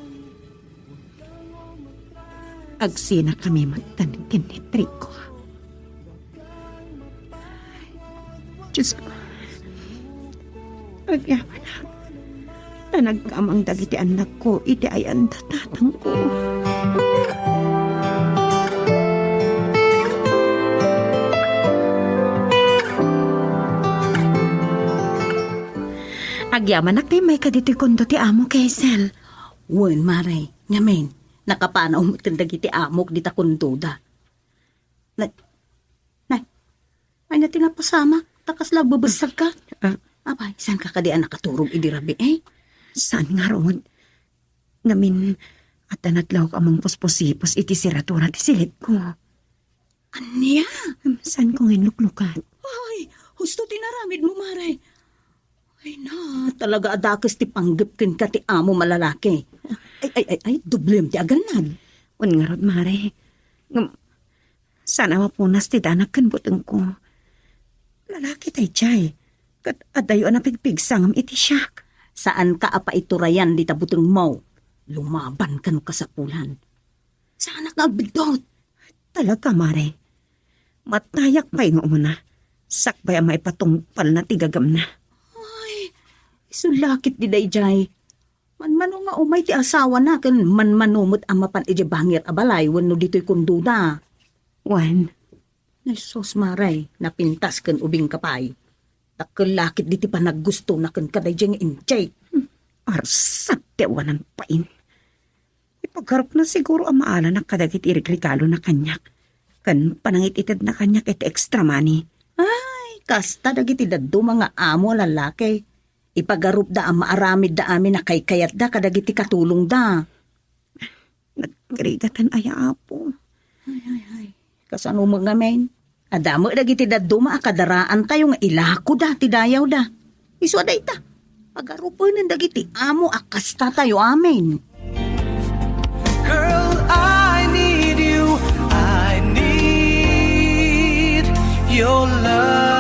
Agsinakami metten ken ni Trigo. Diyos ko, agyamanak, ta nagkamang dagiti annakko iti ayan da tatangko. Agyamanak ti immayka ditoy kondo ti amo, Hazel. Wen, Mare, ngamin, nakapanaw met ken dagiti amok dita kondoda. Nay, nay, ania ti napasamak? Ta kasla agbebessegka? Ah. Apay, saanka kadi a nakaturog idi rabii? Saan ngarud. Ngamin, adda nadlawak a mangpuspuspos iti seradura ti silitko. Ania? Saanko nga inluklukat. Ay, husto ti inaramidmo, Mare. Ay na, talaga a dakes ti panggep kenka ti amom a lalaki. Ay, ay, ay, ay, doblem ti agannad. Wen ngarud, Mare. Ngem, saan a mapunas ti danag ken butengko. Lalaki daydiay. Ket adayo a napigpigsa ngem iti siak. Saanka a paiturayan dita butengmo. Lumabanka no kasapulan. Saanak nga agbiddut. Talaga, Mare. Matayak pay nga umuna. Sakbay a maipatungpalna ti gagemna. Ay, isu la ketdi daydiay. Manmano nga umay ti asawana ken manmano met a mapan idiay bangir a balay wenno ditoy kondoda. Wen. Ay sus, Mare, napintas ken ubingka pay. Dakkel la ketdi ti panaggustona kenka daydiay nga intiek. Hmm, arsat ti awanan pay. Ipagarupna siguro a maalanak kadagiti regregalona kaniak, ken panangit-itedna kaniak iti extra money. Ay, kasta dagiti dadduma nga amo a lalaki. Ipagarupda a maaramidda amin a kaykayatda kadagiti katulongda. Nagkarigatan aya, Apo. Ay, ay, ay. Kasano met ngamin? Adda met dagiti dadduma a kadaraantayo nga ilakoda ti dayawda. Isu a dayta, pagarupenen dagiti amo a kastatayo amin. Girl, I need you. I need your love.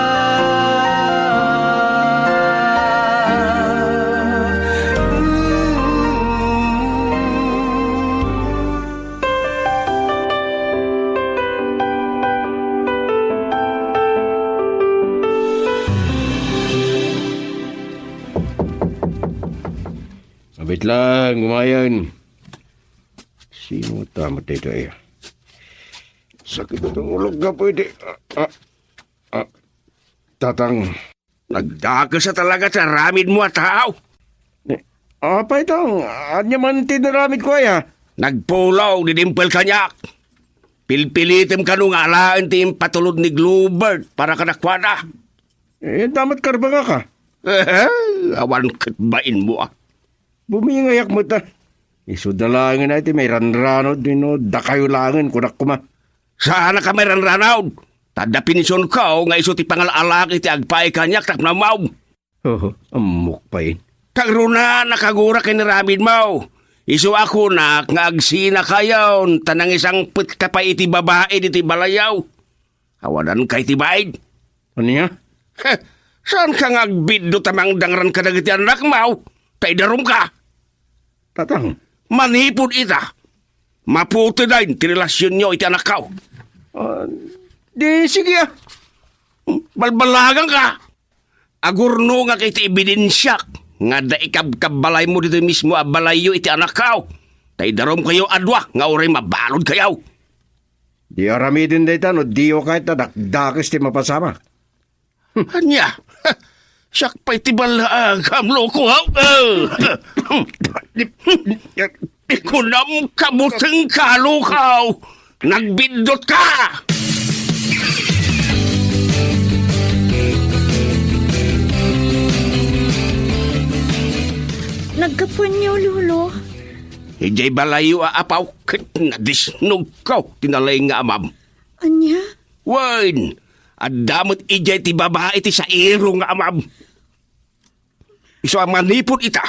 Ooh. Sabit lang, kumayan. Sino ta met daytoy? Sakit ang ulo nga pwede. Ah, ah, ah. Tatang. Nagdakes a talaga ti aramidmo a tao. Eh, apay, Tang, ania man ti inaramidko aya? Nagpulaw ni Dimple kaniak. Pilpilitem kano nga alaen ti impatulod ni Glover para kadakuada. Eh, damat karbangaka? Awan ket bainmo, ah. Bumingayak met, ah. Isu da laengen ay ti mairanranod wenno dakayo laengen, kunak koma. Saanak a mairanranod. Ta adda pensionko nga isu ti pangal-alak iti agpaay kaniak tapno ammo. Oo, ammok pay. Kagruna, nakagura ken aramidmo. Isu a kunak nga agsinakayon, ta nangisangpetka pay iti babai ditoy balayyo. Awadanka iti baid. Ania? Heh, saanka nga agbiddut a mangdangran kadagiti annakmo, ta idarumka. Tatang. Manipud ita, maputeden ti relasionyo iti anakko. Ah, di sige, ah. Balbalaganka. Agurnongak iti ebidensiak nga adda ikabkabbalaymo ditoy mismo a balayyo iti anakko. Ta idarumkayo a dua nga uray mabaludkayo. Di aramiden dayta no diyo kayat ta dakdakes ti mapasamak. Ania? Siak pay ti ballaag, amloko, ha? Ikunam ka buteng ka, lukaw! Nagbiddutka! Naggapuanyo, Lolo? Idiay balayyo a apaw ket nadisnogko ti nalaing nga amam. Ania? Wen, adda met idiay ti babai ti sairo nga amam. Isu a manipud ita,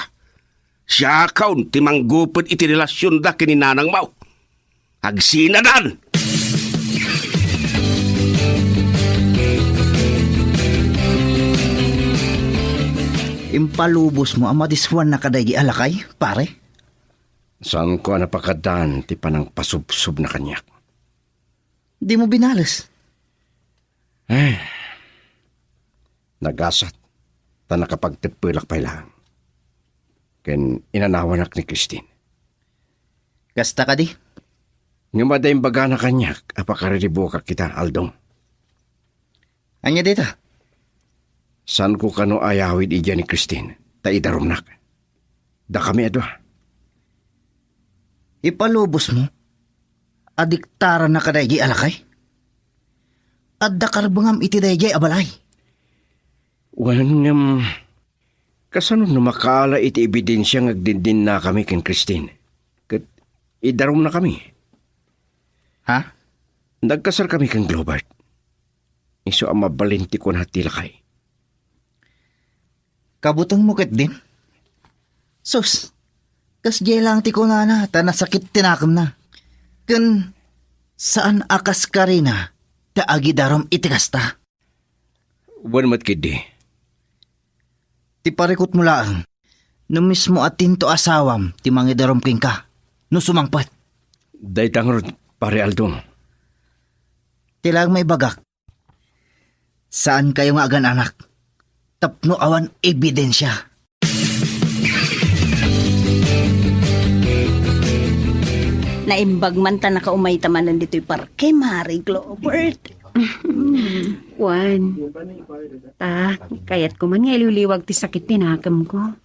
siakon ti mangguped iti relasionda ken ni nanangmo. Agsinadan! Impalubosmo a madiswannaka daydi a lakay, pare? Saanko a napakaddaan ti panangpasubsobna kaniak. Dimo binales? Ay, nagasat, ta nakapagteppelak pay laeng. Ken inanawanak ni Christine. Kasta kadi? Ngem adda imbagana kaniak a pakariribukak ita, Aldo. Ania dayta? Saanko kano a yawid idiay ni Christine, ta idarumnak. Dakami a dua. Ipalubosmo? Adiktaranna kadaydiay a lakay? Adda karbengam iti daydiay a balay? Wen, ngem, kasano no makaala iti ebidensia nga agdindinnakami ken Christine? Ket idarumnakami. Ha? Nagkasarkami ken Globert. Isu a mabalin ti kuna ti lakay. Kabutengmo ketdin? Sus, kasdiay laeng ti kunana ta nasakit ti nakemna. Ken saan a kaskarina ta agidarum iti kasta. Wen met ketdi. Ti parikutmo laeng, no mismo a tinto asawam ti mangidarum kenka, no sumangpet. Dayta ngarud, Pare Aldo. Ti laeng maibagak, saankayo nga agan-anak tapno awan ebidensia. Naimbag man ta nakaumayta manen ditoy parke, Mare Globert. Wen, ta, kayatko man nga iliwliwag ti sakit ti nakemko.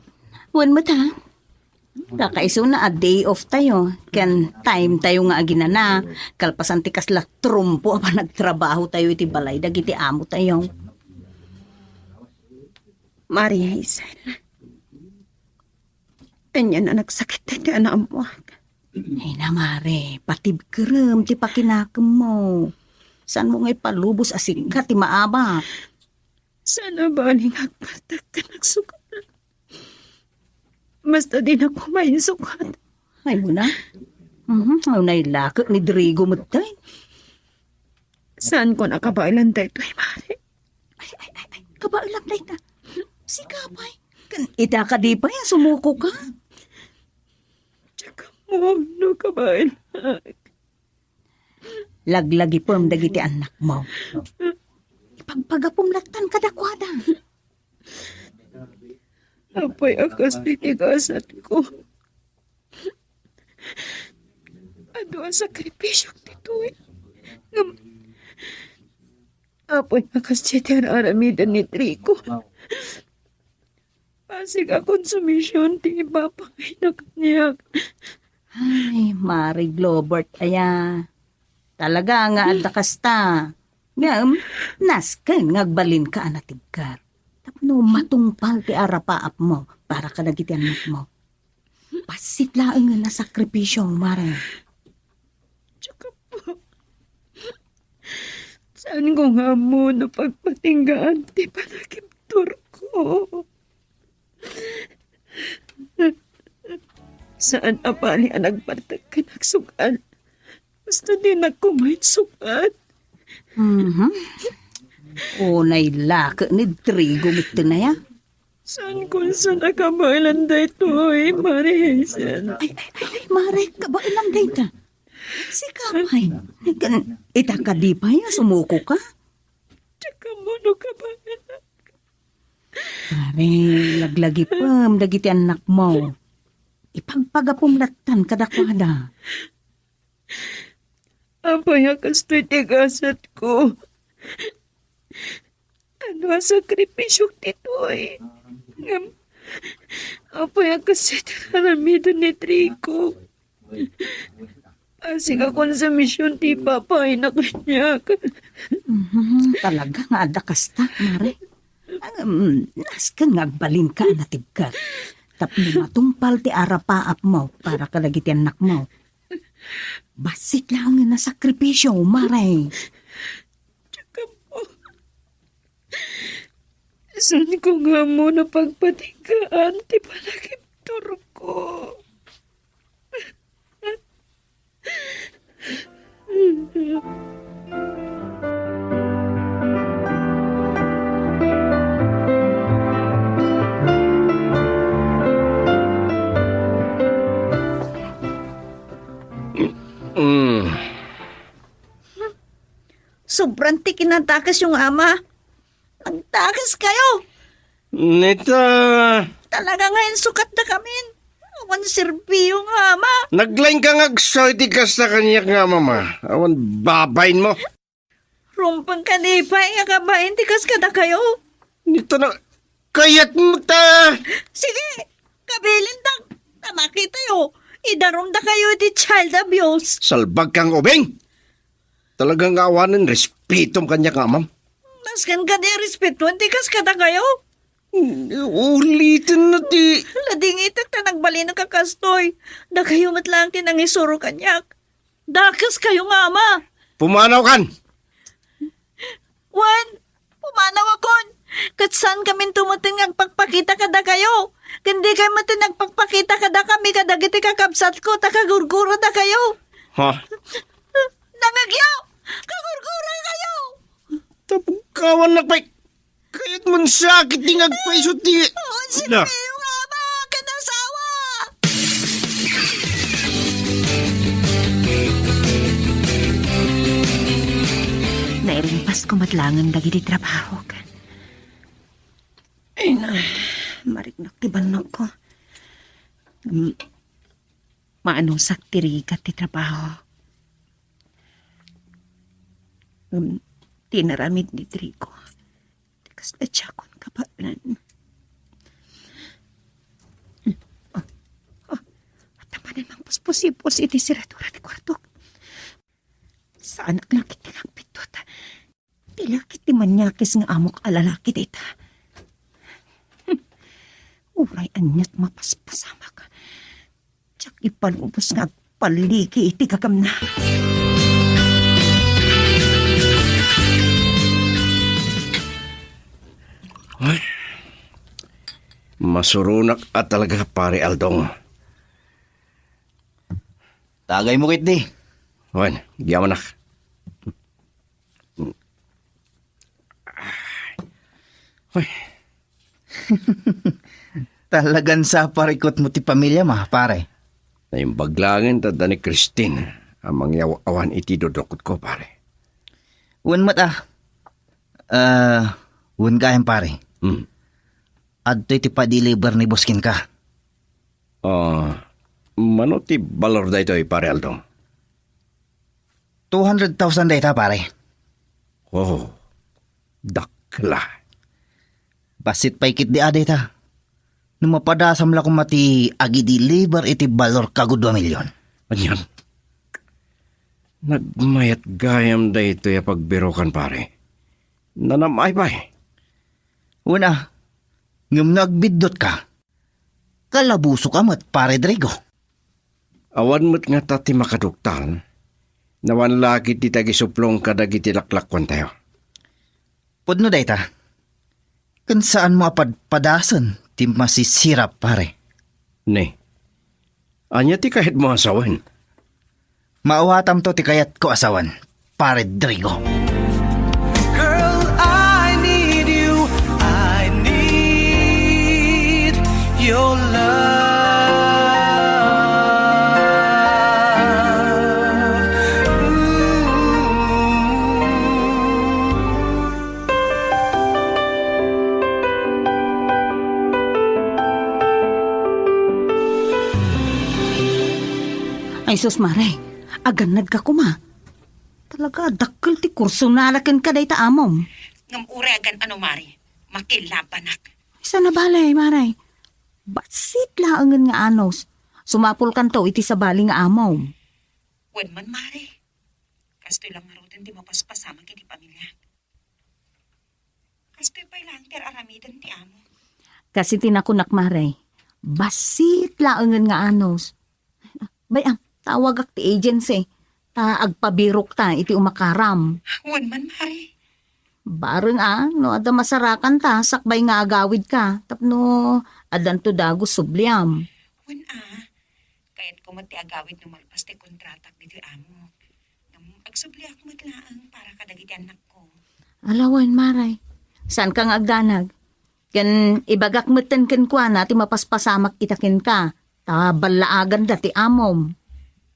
Wen met, ha? Kakaisuna a day off tayo, ken time tayo nga aginana, kalpasan ti kasla trumpo a panagtrabaho tayo iti balay dagiti amo tayo. Maria Isela, ania a nagsakit daytoy a naammoak? Ay na, Mare, patibkerem ti pakinakemmo. Saanmo nga ipalubos a sika ti maabak? Saan a bali nga agpartek ken agsugat. Basta dinak koma insugat. Ay, muna. Mhm, ay, nailakek ni Drigo met tay. Saanko a kabaelan daytoy, Mare. Ay, ay, ay, ay, kabaelan dayta. Sika pay. Kan ita kadi pay a sumuko ka. Diak ammo no kabaelan. Laglagipem dagiti annakmo. Ipagpagapum lattan kadakuada. Apay a kas ti gasatko. Adu a sakripisiok ditoy. Ngem, apay a kas ti ar-aramiden ni Drigo. Bassit a konsumision ti ipapakaina kaniak. Ay, Mare Globert aya. Talaga nga adda kasta. Ngem, nasken nga agbalinka a natibker. Tapno matungpal ti arapaapmo para kadagiti annakmo. Bassit laengen a sakripisio, Mare. Diak ammo. Saanko nga ammo no pagpatinggaan ti panagibturko. Saan a bali a nagpartek ken agsugat. Basta dinak koma insugat. Mhm. Unay lakek ni Drigo met aya. Saan kon saan a kabaelan daytoy, Mare Hazel? Ay, ay, ay, ay, Mare, kabaelan dayta. Sika pay. Kan, ita kadi pay a sumuko ka? Diak ammo no kabaelan. Mare, laglagipem dagiti annakmo. Ipagpagapum lattan kadakuada. Apay a kastoy ti gasatko? Adu a sakripisiok ditoy. Ngem, apay a kastoy ti aramiden ni Drigo? Bassit a konsumision ti ipapakaina kaniak. Mhm, talaga nga adda kasta, Mare. Ngem, nasken nga agbalinka a natibker. Tapno matungpal ti arapaapmo para kadagiti annakmo. Bassit laengen a sakripisio, Mare. Diak ammo. Saan ko nga ammo no pagpatinggaan ti panagibturko? Mm. Sobran ti kinadakesyo nga ama. Nagdakes kayo. Nita. Talaga nga insukat da kamin. Awan serbiyo nga ama. Naglain ka nga agsaw iti kasta kaniak nga ama, ma. Awan babain mo. Rumbeng kadi pay nga kabain ti kas kadakayo. Nita na, kayat mo ta. Sige, kabilin ta. Tamakitayo. Idarum da kayo iti child abuse. Salbag kang ubing. Talagang awanen respetom kaniak nga amam. Masken kadi respetuan ti kas kadakayo. Ulitin na ti. Ladingitek ta nagbalin ka kastoy. Dakayo met lang ti nangisuro kaniak. Dakes kayo nga ama. Pumanaw kan. Wen, pumanaw akon. Ket saan kamin tumeten nga agpakpakita kadakayo. Ken di kayo met nagpakpakita kadakami kadagiti kakabsatko ta kagurgura dakayo. Ha? Nangagyo! Kagurgura kayo! Tapos kawan na pay. Kayat man sakit ti ngagpaiso ti. Awan na. Sirbiyo nga ama ken asawa! Nairimpas ko met laengen dagiti trabahok. Ay na, mariknak ti bannogko. Mm, maanusak ti rigat ti trabaho. Mm, tinaramid ni Trigo. Ti kasla diakon kabaelan. Oh, oh, at manen mangpuspusipos iti seradura ti kuartok. Saanak lakit ti nagpindot. Ti lakit ti maniakis nga amok a lalaki dayta. Hmm. Uray aniat mapaspasamak. Diak ipalubos nga agpalligi iti gagamna. Ay, masuronak a talaga, Pare Aldong. Tagaymo ketdi. Wen, agyamanak. Ay. Talagan sa parikutmo ti pamiliam, pare. Naimbag laengen ta adda ni Christine a mangyaw-awan iti dudukotko, pare. Wen met, a. Ah, wen gayam, pare. Hmm. Adtoy ti pa-deliver ni boss kenka. Ah, mano ti balor daytoy, Pare Aldo? Two hundred thousand dayta, pare. Oh, dakkel a. Bassit pay ketdi a dayta. No mapadasam la koma ti agi-deliver iti balor kago dua milyon. Anian? Nagmayat gayam daytoy a pagbirokan, pare. Nanam-ay pay. Wen a, ngem no agbiddutka, kalabusoka met, Pare Drigo. Awan met ngata ti makaduktal, no awan la ketdi ti agisuplong kadagiti laklakuantayo. Pudno dayta, ken saanmo a padpadasen ti masisirap, pare. Ne, ania ti kayatmo a sawen? Maawatamto ti kayatko a sawen, Pare Drigo. Girl, I need you. I need your love. Ooh. Ay sus, Mare, agannad ka koma. Talaga, dakkel ti kurso na kenka dayta amom. Ngem uray agan-ano, Mare, makilabanak. Saan a bale, Mare? Bassit laengen nga anos. Sumapulkanto iti sabali nga amom. Wen man, Mare. Kastoy la ngaruden ti mapaspasamak iti pamiliak. Kastoy pay laeng ti ar-aramiden ti amo. Kas iti nakunak, Mare, bassit laengen nga anos. Bay-am, tawagak ti agency, ta agpabirokta iti umakaram. Wen man, Mare. Bareng a, no adda masarakanta, sakbay nga agawidka, tapno addanto dagus subliam. Wen a, kayatko met ti agawid no malpas ti kontratak ditoy amok. Ngem agsubliak met laeng para kadagiti annakko. Ala wen, Mare. Saanka nga agdanag. Ken ibagak metten kenkuana ti mapaspasamak ita kenka, ta ballaaganda ti amom.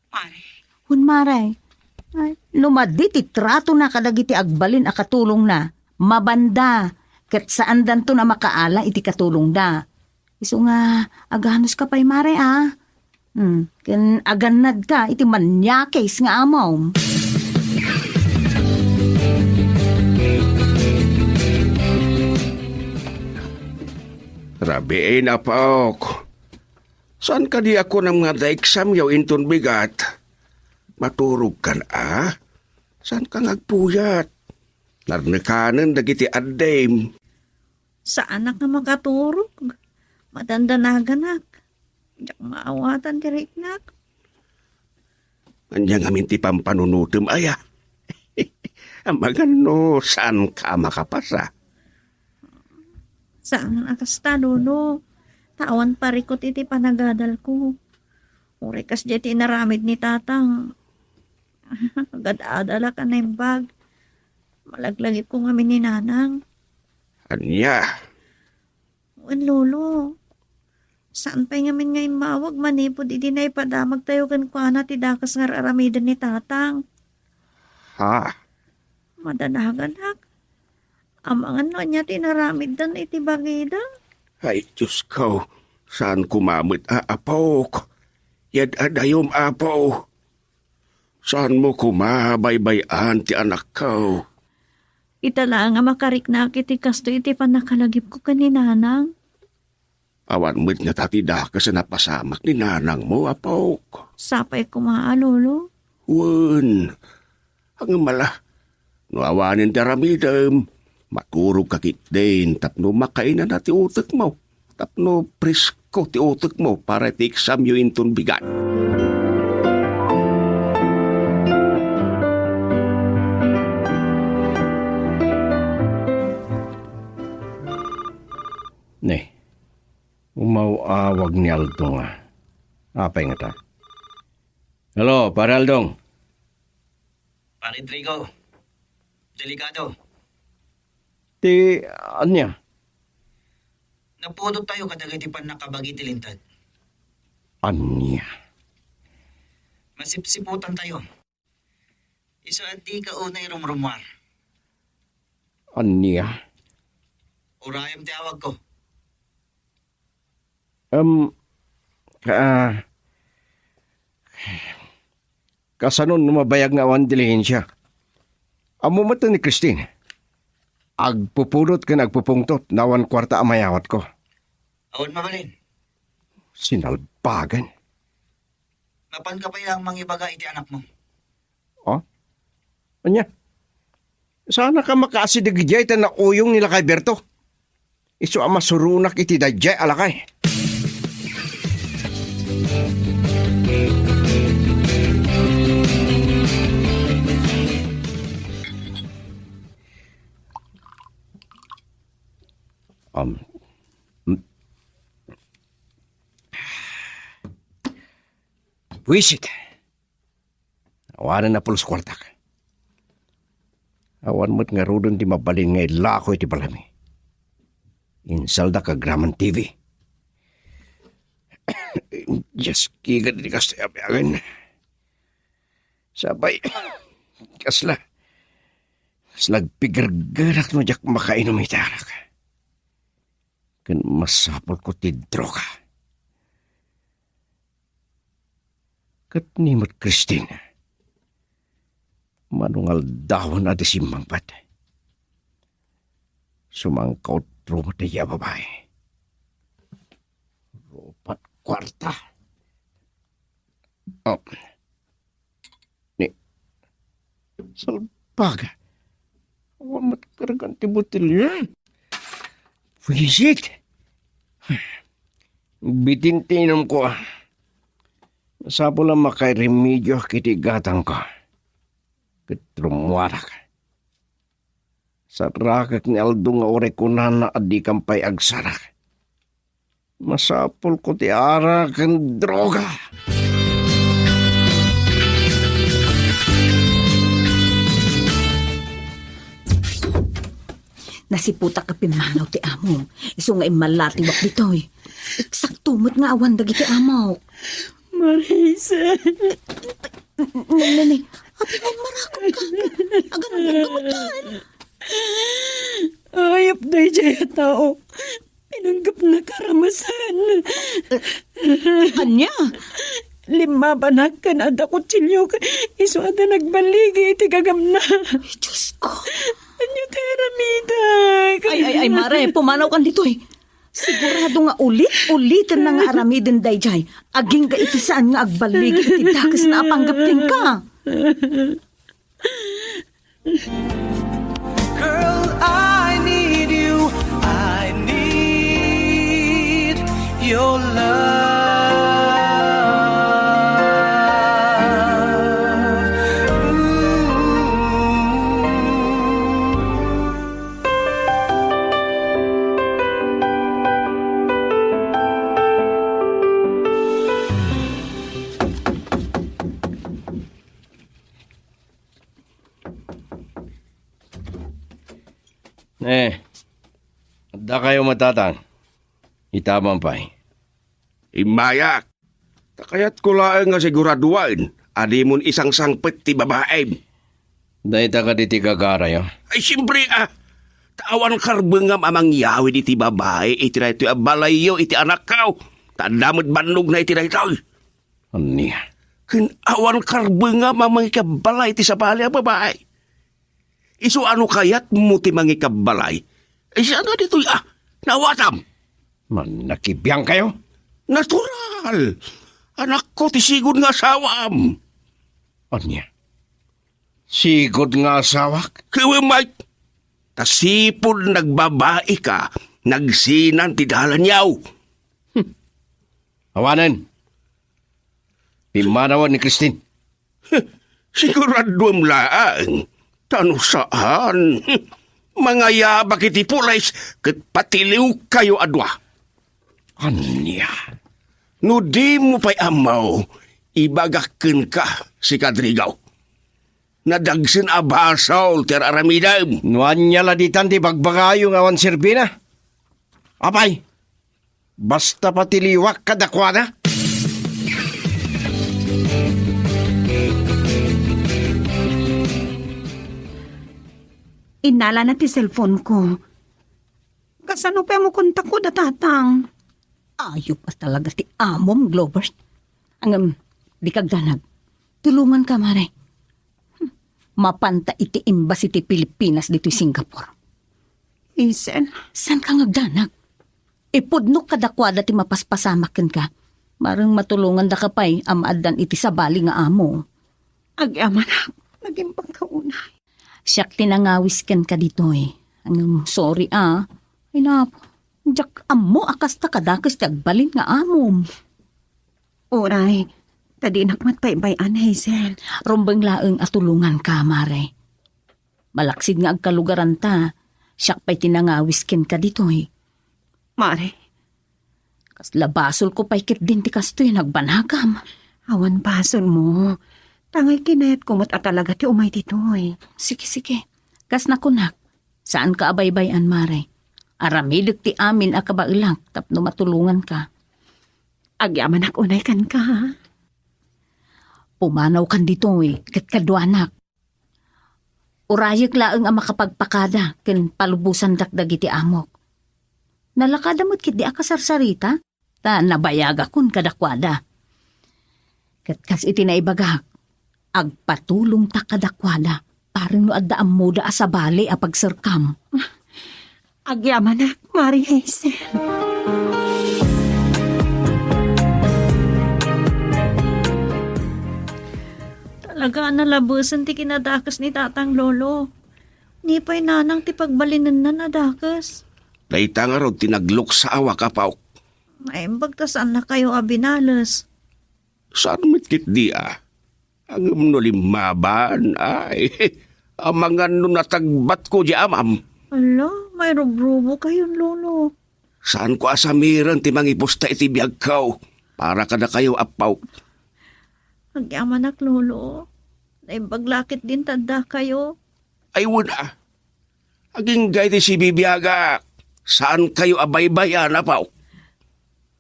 Mare, Wen, Mare, ay, no madi ti tratona kadagiti agbalin a katulongna, mabanda, ket saandanton a makaala iti katulongda. Isu nga, aganuska pay, Mare, a? Hmm, ken agannadka iti manyakis nga amom. Rabiin, apok. Saan kadi a kunam nga adda examyo inton bigat? Maturogkan a? Saanka nga agpuyat? Narnekanen dagiti addim. Saanak nga makaturog. Madandanaganak. Diak maawatan ti riknak. Ania ngamin ti pampanunotem, aya? Amangan no saanka a makapasa. Saan a kasta, Lolo. Ta awan parikut iti panagadalko. Uray kasdiay ti inaramid ni Tatang. Agad-adalak a naimbag. Malaglagipko ngamin ni Nanang. Ania? Wen, Lolo. Saan pay ngamin nga immawag manipud idi naipadamagtayo kenkuana ti dakes nga ar-aramiden ni Tatang. Ha? Madanaganak. Amangan no ania ti inaramiddan iti bagida. Ay, Diosko, saan koma met a, apok? Yad-adayom, Apo. Saanmo koma baybay-an ti anakko? Ita laeng a makariknak iti kastoy iti pannakalagipko ken ni Nanang. Awan met ngata ti dakes a napasamak ni nanangmo, apok. Sapay koma a, Lolo. Wen, ngem ala, no awanen ti aramidem, maturogka ketdin tapno makainana ti utekmo, tapno presko ti utekmo para iti eksamyo inton bigat. Ne, umaw-awag ni Aldong a. Apay ngata? Hello, Pare Aldong. Pare Trigo, delikado. Ti ania? Napudot tayo kadagiti pannakabagi ti linteg. Ania? Masipsiputan tayo. Isu a dika unay rumrumuar. Ania? Urayem ti awagko. Em, ka-, kasano no mabayag nga awan dilihensia? Ammo met ni Christine. Agpupudot ken agpupungtot no awan kuarta a mayawatko. Awan mabalin. Sinalbagan. Mapanka pay lang mangibaga iti anakmo. Oh? Ania? Saanka makaasideg idiay ta nauyong ni Lakay Berto. Isu a masuronak iti daydiay a lakay. Um, mm. Buisit. Awanen a pulos kuartak. Awan met ngaruden ti mabalin nga ilako iti balami. Insaldak agraman T V. Dios, kigan iti kastoy a biagen. Sapay, kasla, kasla agpigergerak no diak makainum iti arak. Ken masapulko ti droga. Ket ni met Christine, mano nga aldawen a di simmangpet. Sumangkaotro met daydiay a babai. Rupat kuarta. Oh. Ni, salbaga. Awan met kargan ti botelya. Buisit. Bitin ti inumko. Masapul a makairemediok iti gatangko. Ket rummuarak. Sarrakek ni Aldo nga uray kunana a dikan pay agsarak. Masapulko ti arak ken droga. Nasiputak a pimmanaw ti amom. Isu nga immallatiwak ditoy. Eksakto met nga awan dagiti amok. Marisa. Nene, apay marakop ka? Agan mo kamutan? Ayop daydiay a tao. Pinanggepna karamasan. Ania? Limmabanak ken adda kutsilio, isu a ta nagballigi iti gagamna. Ay, Diyos ko. Ania ti aramidak? Ay, ay, ay, Mare, pumanaw kan ditoy. Sigurado nga ulit-uliten na nga aramiden daydiay. Agingga iti saan nga agballigi iti dakes na a panggep kenka. Girl, I need you. I need your love. Ooh. Eh, adda kayo matatang. Itaman pay. Immayak. Ta kayatko laeng nga siguraduaen a dimon isangsangpet ti babaem. Dayta kadi ti gagarayo? Ay, siyempre, ah. Ta awan karbengam a mangyawid iti babai iti daytoy a balayyo iti anakko. Ta adda met bannogna iti daytoy. Ania? Ken awan karbengam a mangikabbalay iti sabali a babai. Isu a no kayatmo ti mangikabbalay, ay, saan nga ditoy, ah, naawatam? Mannakibiang kayo? Natural! Anakko ti sigud nga asawam. Ania? Sigud nga asawak? Kiwem, Mike! Ta sipud nagbabai ka, nagsinan ti dalanyaw. Awanen. Pimmanawan ni Christine. Siguraduem laeng, ta no saan, mangayabak iti pulis ket patiliwkayo a dua. Ania? No dimo pay ammo, ibagak kenka, si Kadrigaw. Nadagsen a basol ti ar-aramidem. No ania la ditan ti bagbagayo nga awan serbina? Apay, basta patiliwak kadakuada. Innalana ti cellphone ko. Kasano pay mo kontakko da tatang? Ayup a talaga ti amom, Glover. Ngem, di kagdanag. Tulonganka, Mare. Hmm. Mapanta iti embassy ti Pilipinas ditoy Singapore. Hazel? Saanka nga agdanag? Ipudnok kadakuada ti mapaspasamak kenka. Mareng matulongandaka pay a maaddan iti sabali nga amo. Agyamanak, nagimbagka unay. Siak ti nangawis kenka ditoy. Ngem, sorry a. Ay, nap-, diak ammo a kasta kadakes ti agbalin nga amom. Uray, ta dinak met baybay-an, Hazel. Rumbeng laeng a tulonganka, Mare. Malaksid nga agkalugaranta, siak pay ti nangawis kenka ditoy. Mare. Kasla basolko pay ketdin ti kastoy a nagbanagam. Awan basolmo. Tangay kinayatko met a talaga ti umay ditoy. Sige, sige. Kas nakunak, saanka a baybay-an, Mare. Aramidek ti amin a kabaelak tapno matulonganka. Agyamanak unay kenka, ha? Pumanawkan ditoy ket kaduanak. Urayek laeng a makapagpakada ken palubosandak dagiti amok. Nalakada met ketdi a kasarsarita, ta nabayagakon kadakuada. Ket kas iti naibagak, agpatulongta kadakuada, bareng no adda ammoda a sabali a pagserkam. Agyamanak, Mari Hazel. Talaga a nalabesen ti kinadakes ni Tatang, Lolo. Ni pay nanang ti pagbalinenna a dakes. Dayta ngarud ti nagluksaawak, Apok. Naimbag ta saannakayo a binales. Saan met ketdi a? Ngem no limmaban, ay, amangan no natagbatko di amam. Ala, mairubrubo kayon, Lolo. Saanko a samiren ti mangipusta iti biagko para kadakayo, Apok. Agyamanak, Lolo. Naimbag la ketdin ta addakayo. Ay, wen a. Agingga iti sibibiagak. Saankayo a baybay-an, Apok.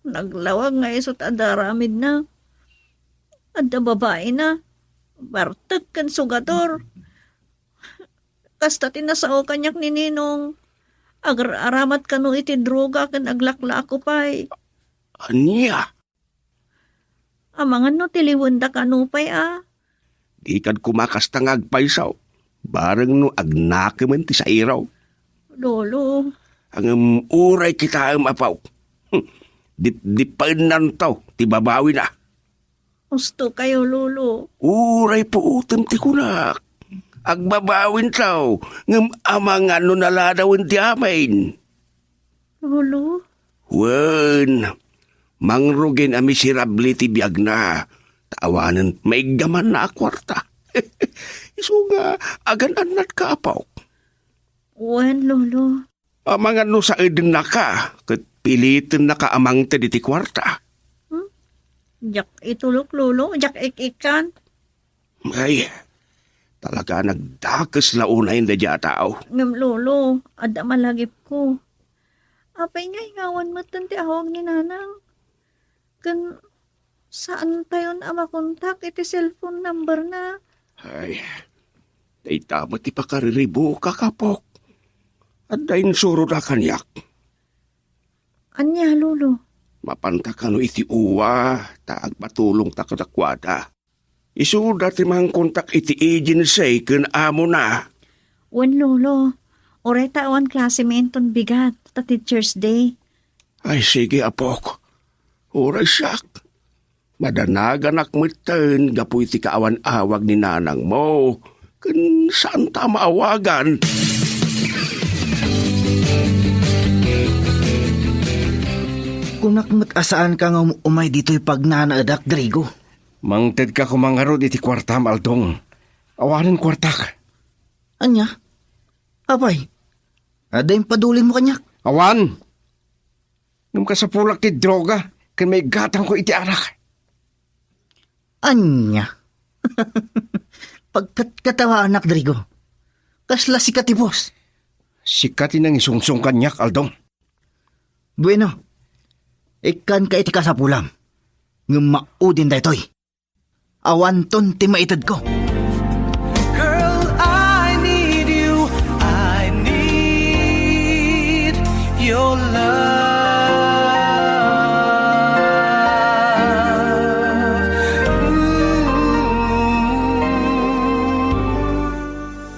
Naglawag nga isu ti adda aramidna. Adda babaina, bartek ken sugator. Kasta ti nasao kaniak ni Ninong. Agar-aramat kano iti droga ken aglaklako pay. Ania? Amangan no tiliwenda kano pay a. Di kad kumakasta nga agpayso. Bareng no agnakemen ti sairo. Lolo. Ngem uray kitaem, apo. Hmm. Dipdippaennanto ti babawina. Husto kayo, Lolo. Uray puotem ti kunak. Agbabawinto, ngem amangan no naladawen ti amin. Lolo? Wen, mangrugin a miserable ti biagna. Ta awanen maiggamanna a kuarta. Isu nga, agan-annatka, apok. Wen, Lolo. Amangan no saedennaka, ket pilitennaka a mangted iti kuarta. Hmm? Diak itulok, Lolo. Diak ik-ikkan. Ay, talaga nagdakes la unay daydiay a tao. Ngem, Lolo, adda malagipko. Apay nga ingawan metten ti awag ni Nanang? Ken saantayon a makontak iti cellphone number na. Ay, dayta met ti pakariribukak, apok. Adda insuroda kaniak. Ania, Lolo? Mapanta kano iti uwa, ta agpatulongta kadakuada. Isuda ti mangkontak iti agency ken amona. Wen, Lolo. Uray ta awan klase mi inton bigat ta Teacher's Day. Ay, sige, apok. Uray siak. Madanaganak metten gapu iti kaawan awag ni nanangmo. Ken saanta a maawagan. Kunak met a saanka nga um-, umay ditoy pagnanaedak, Drigo. Mangtedka koma ngarud iti kuartam, Aldong. Awanen kuartak. Ania? Apay, adda impadulinmo kaniak? Awan! Ngem kasapulak ti droga ken maigatangko iti arak. Ania? Pagkatkatawaanak, Drigo. Kasla sika ti boss. Sika ti nangisungsong kaniak, Aldong. Bueno, ikkanka iti kasapulam. Ngem maudin daytoy. Awanton ti maitedko.